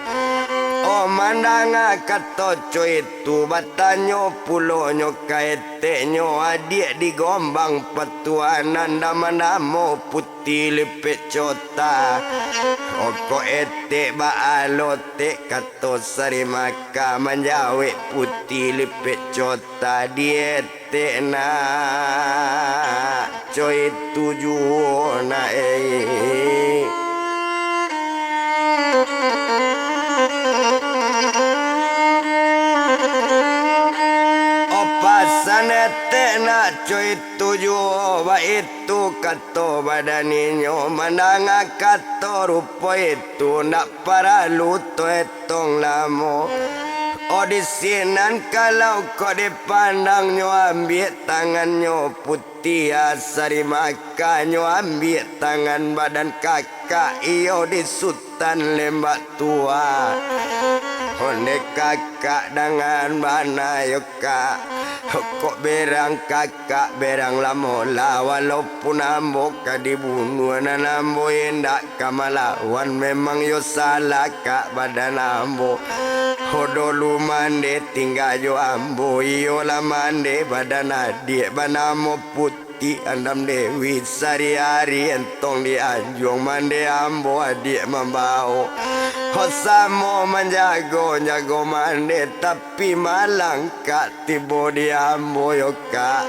Oh, mandanga kato co itu, batanyo pulonyo ka eteknyo, adiak di Gombang Patuanan, nan manamo Puti Lipek Cota. Oko etek ba alotek, kato Sari Maka manjawek Puti Lipek Cota, di etek nak co itu juo nak, eh. O pasan etek nak co itu juo, baitu kato badan inyo, mandanga kato rupo itu, ndak paralu to etong lamo. O di sinan kalau kok dipandang, nyo ambiak tangannyo Puti Sari Maka, nyo ambiak tangan badan kakak iyo di Sutan Lembak Tua. Ondeh kakak dangan bana yo kak, kok berang kakak berang lamo lah, walaupun ambo ka dibunuah, nan ambo indak ka malawan, memang yo salah kak badan ambo. Ho dulu mandeh tingga jo ambo, iyolah mandeh badan adiak banamo Puti Andam Dewi, sari-ari entong di anjuang mandeh ambo adiak mambao. Ho samo manjago-jago mandeh, tapi malang kak tibo di ambo yo kak.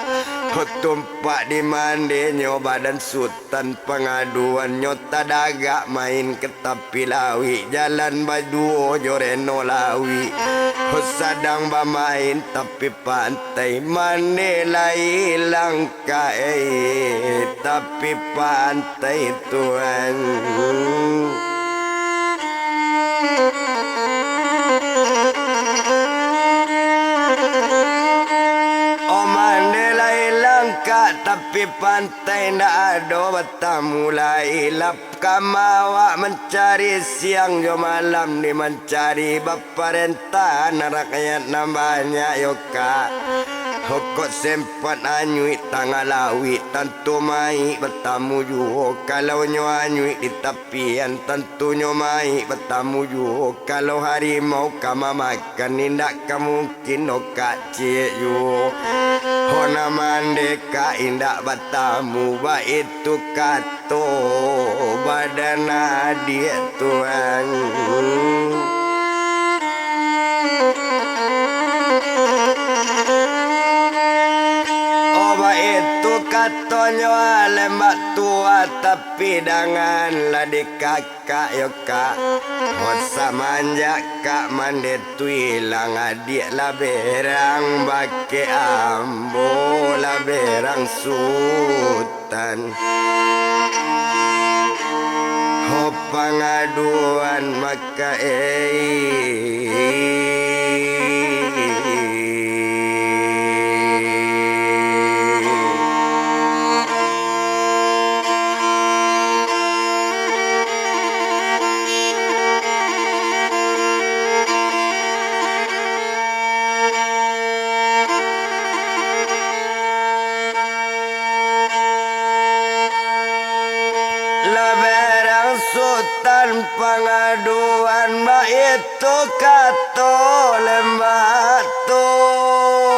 Ho tumpak di mandehnyo badan Sutan, pangaduannyo tadagak main ka tapi lauik, jalan baduo jo reno lauik. Ho sadang bamain tapi pantai, mandeh lai ilang kak, eh, tapi pantai tuan. O mandeh lai ilang kak tapi pantai, ndak ado batamu lai lah. Kama awak mancari siang jo malam, di mancari baparentahan rakyat nan banyak yo kak. Ho kok sempat anyuik tangah lauik, tantu maik batamu juo. Kalau nyo anyuik di tapian, tantu nyo maik batamu juo. Kalau harimau ka mamakan, indak ka mungkin o kak ciek juo. Ho nan mandeh kak indak batamu, baitu kato badan adiak tuan. O baitu katonyo Lembak Tua, tapi dangan lah di kak kak yo kak. Ho samanjak kak mandeh tu ilang, adiak lah berang bakeh ambo, lah berang Sutan. Ho pangaduan maka, eh. Lah berang Sutan pangaduan, baitu kato Lembak Tua.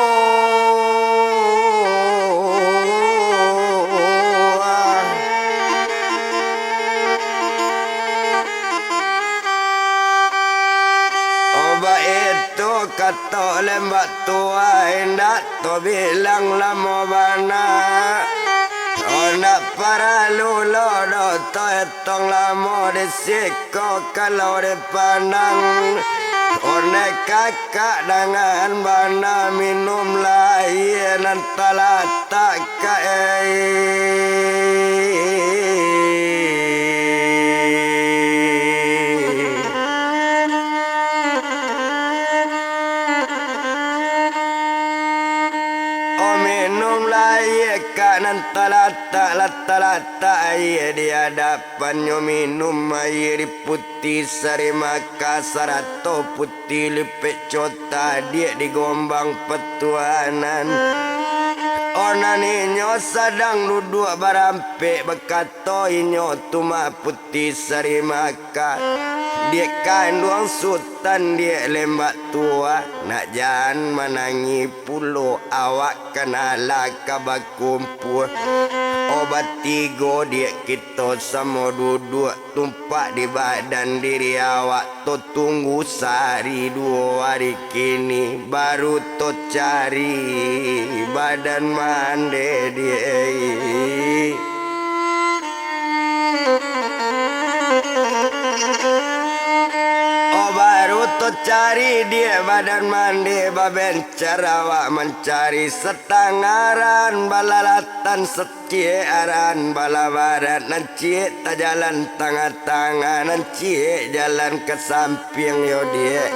O baitu kato Lembak Tua, indak tabilang lamo bana. O ndak paralu lo doh taetong lamo di siko kalau dipandang. Ondeh kakak dangan bana, minumlah aia nan talatak ka, eh. O minumlah aia kak nan talatak, lah talatak aia di adapannyo, minum aia di Puti Sari Maka sarato Puti Lipek Cota, adiak di Gombang Patuanan. O nan inyo sadang duduak barampek, bakato inyo tu mah Puti Sari Maka. Diak kanduang Sutan, diak lembak tua, nak jan manangih pulo awak, kan alah ka bakumpua. Oh, batigo diak kito samo duduak, tumpak di badan diri awak to, tunggu sahari duo hari kini, baru to cari badan mande diak. Oh, baru to cari diak badan mande, babencar awak mancari, satangah arahan balalatan, satangah arahan balabarat, nan ciek tajalan tangah-tangah, nan ciek jalan ka sampiang yo diak.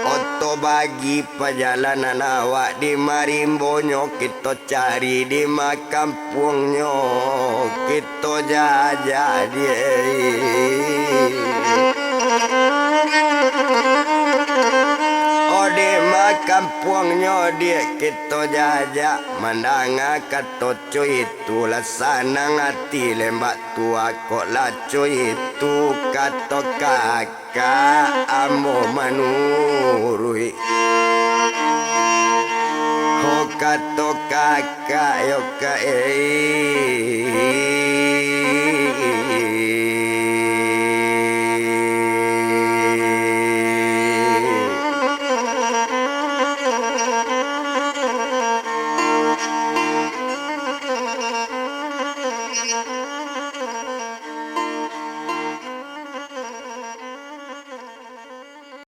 Oto bagi pajalanan awak, di ma rimbonyo kito cari, di ma kampuangnyo kito jajak diak. Oh, di ma kampuangnyo diak kito jajak, mandanga kato co itu, lah sanang ati lembak tua, kok lah co itu kato kakak ambo manuruik. Ho, kato kakak yo kak, eh.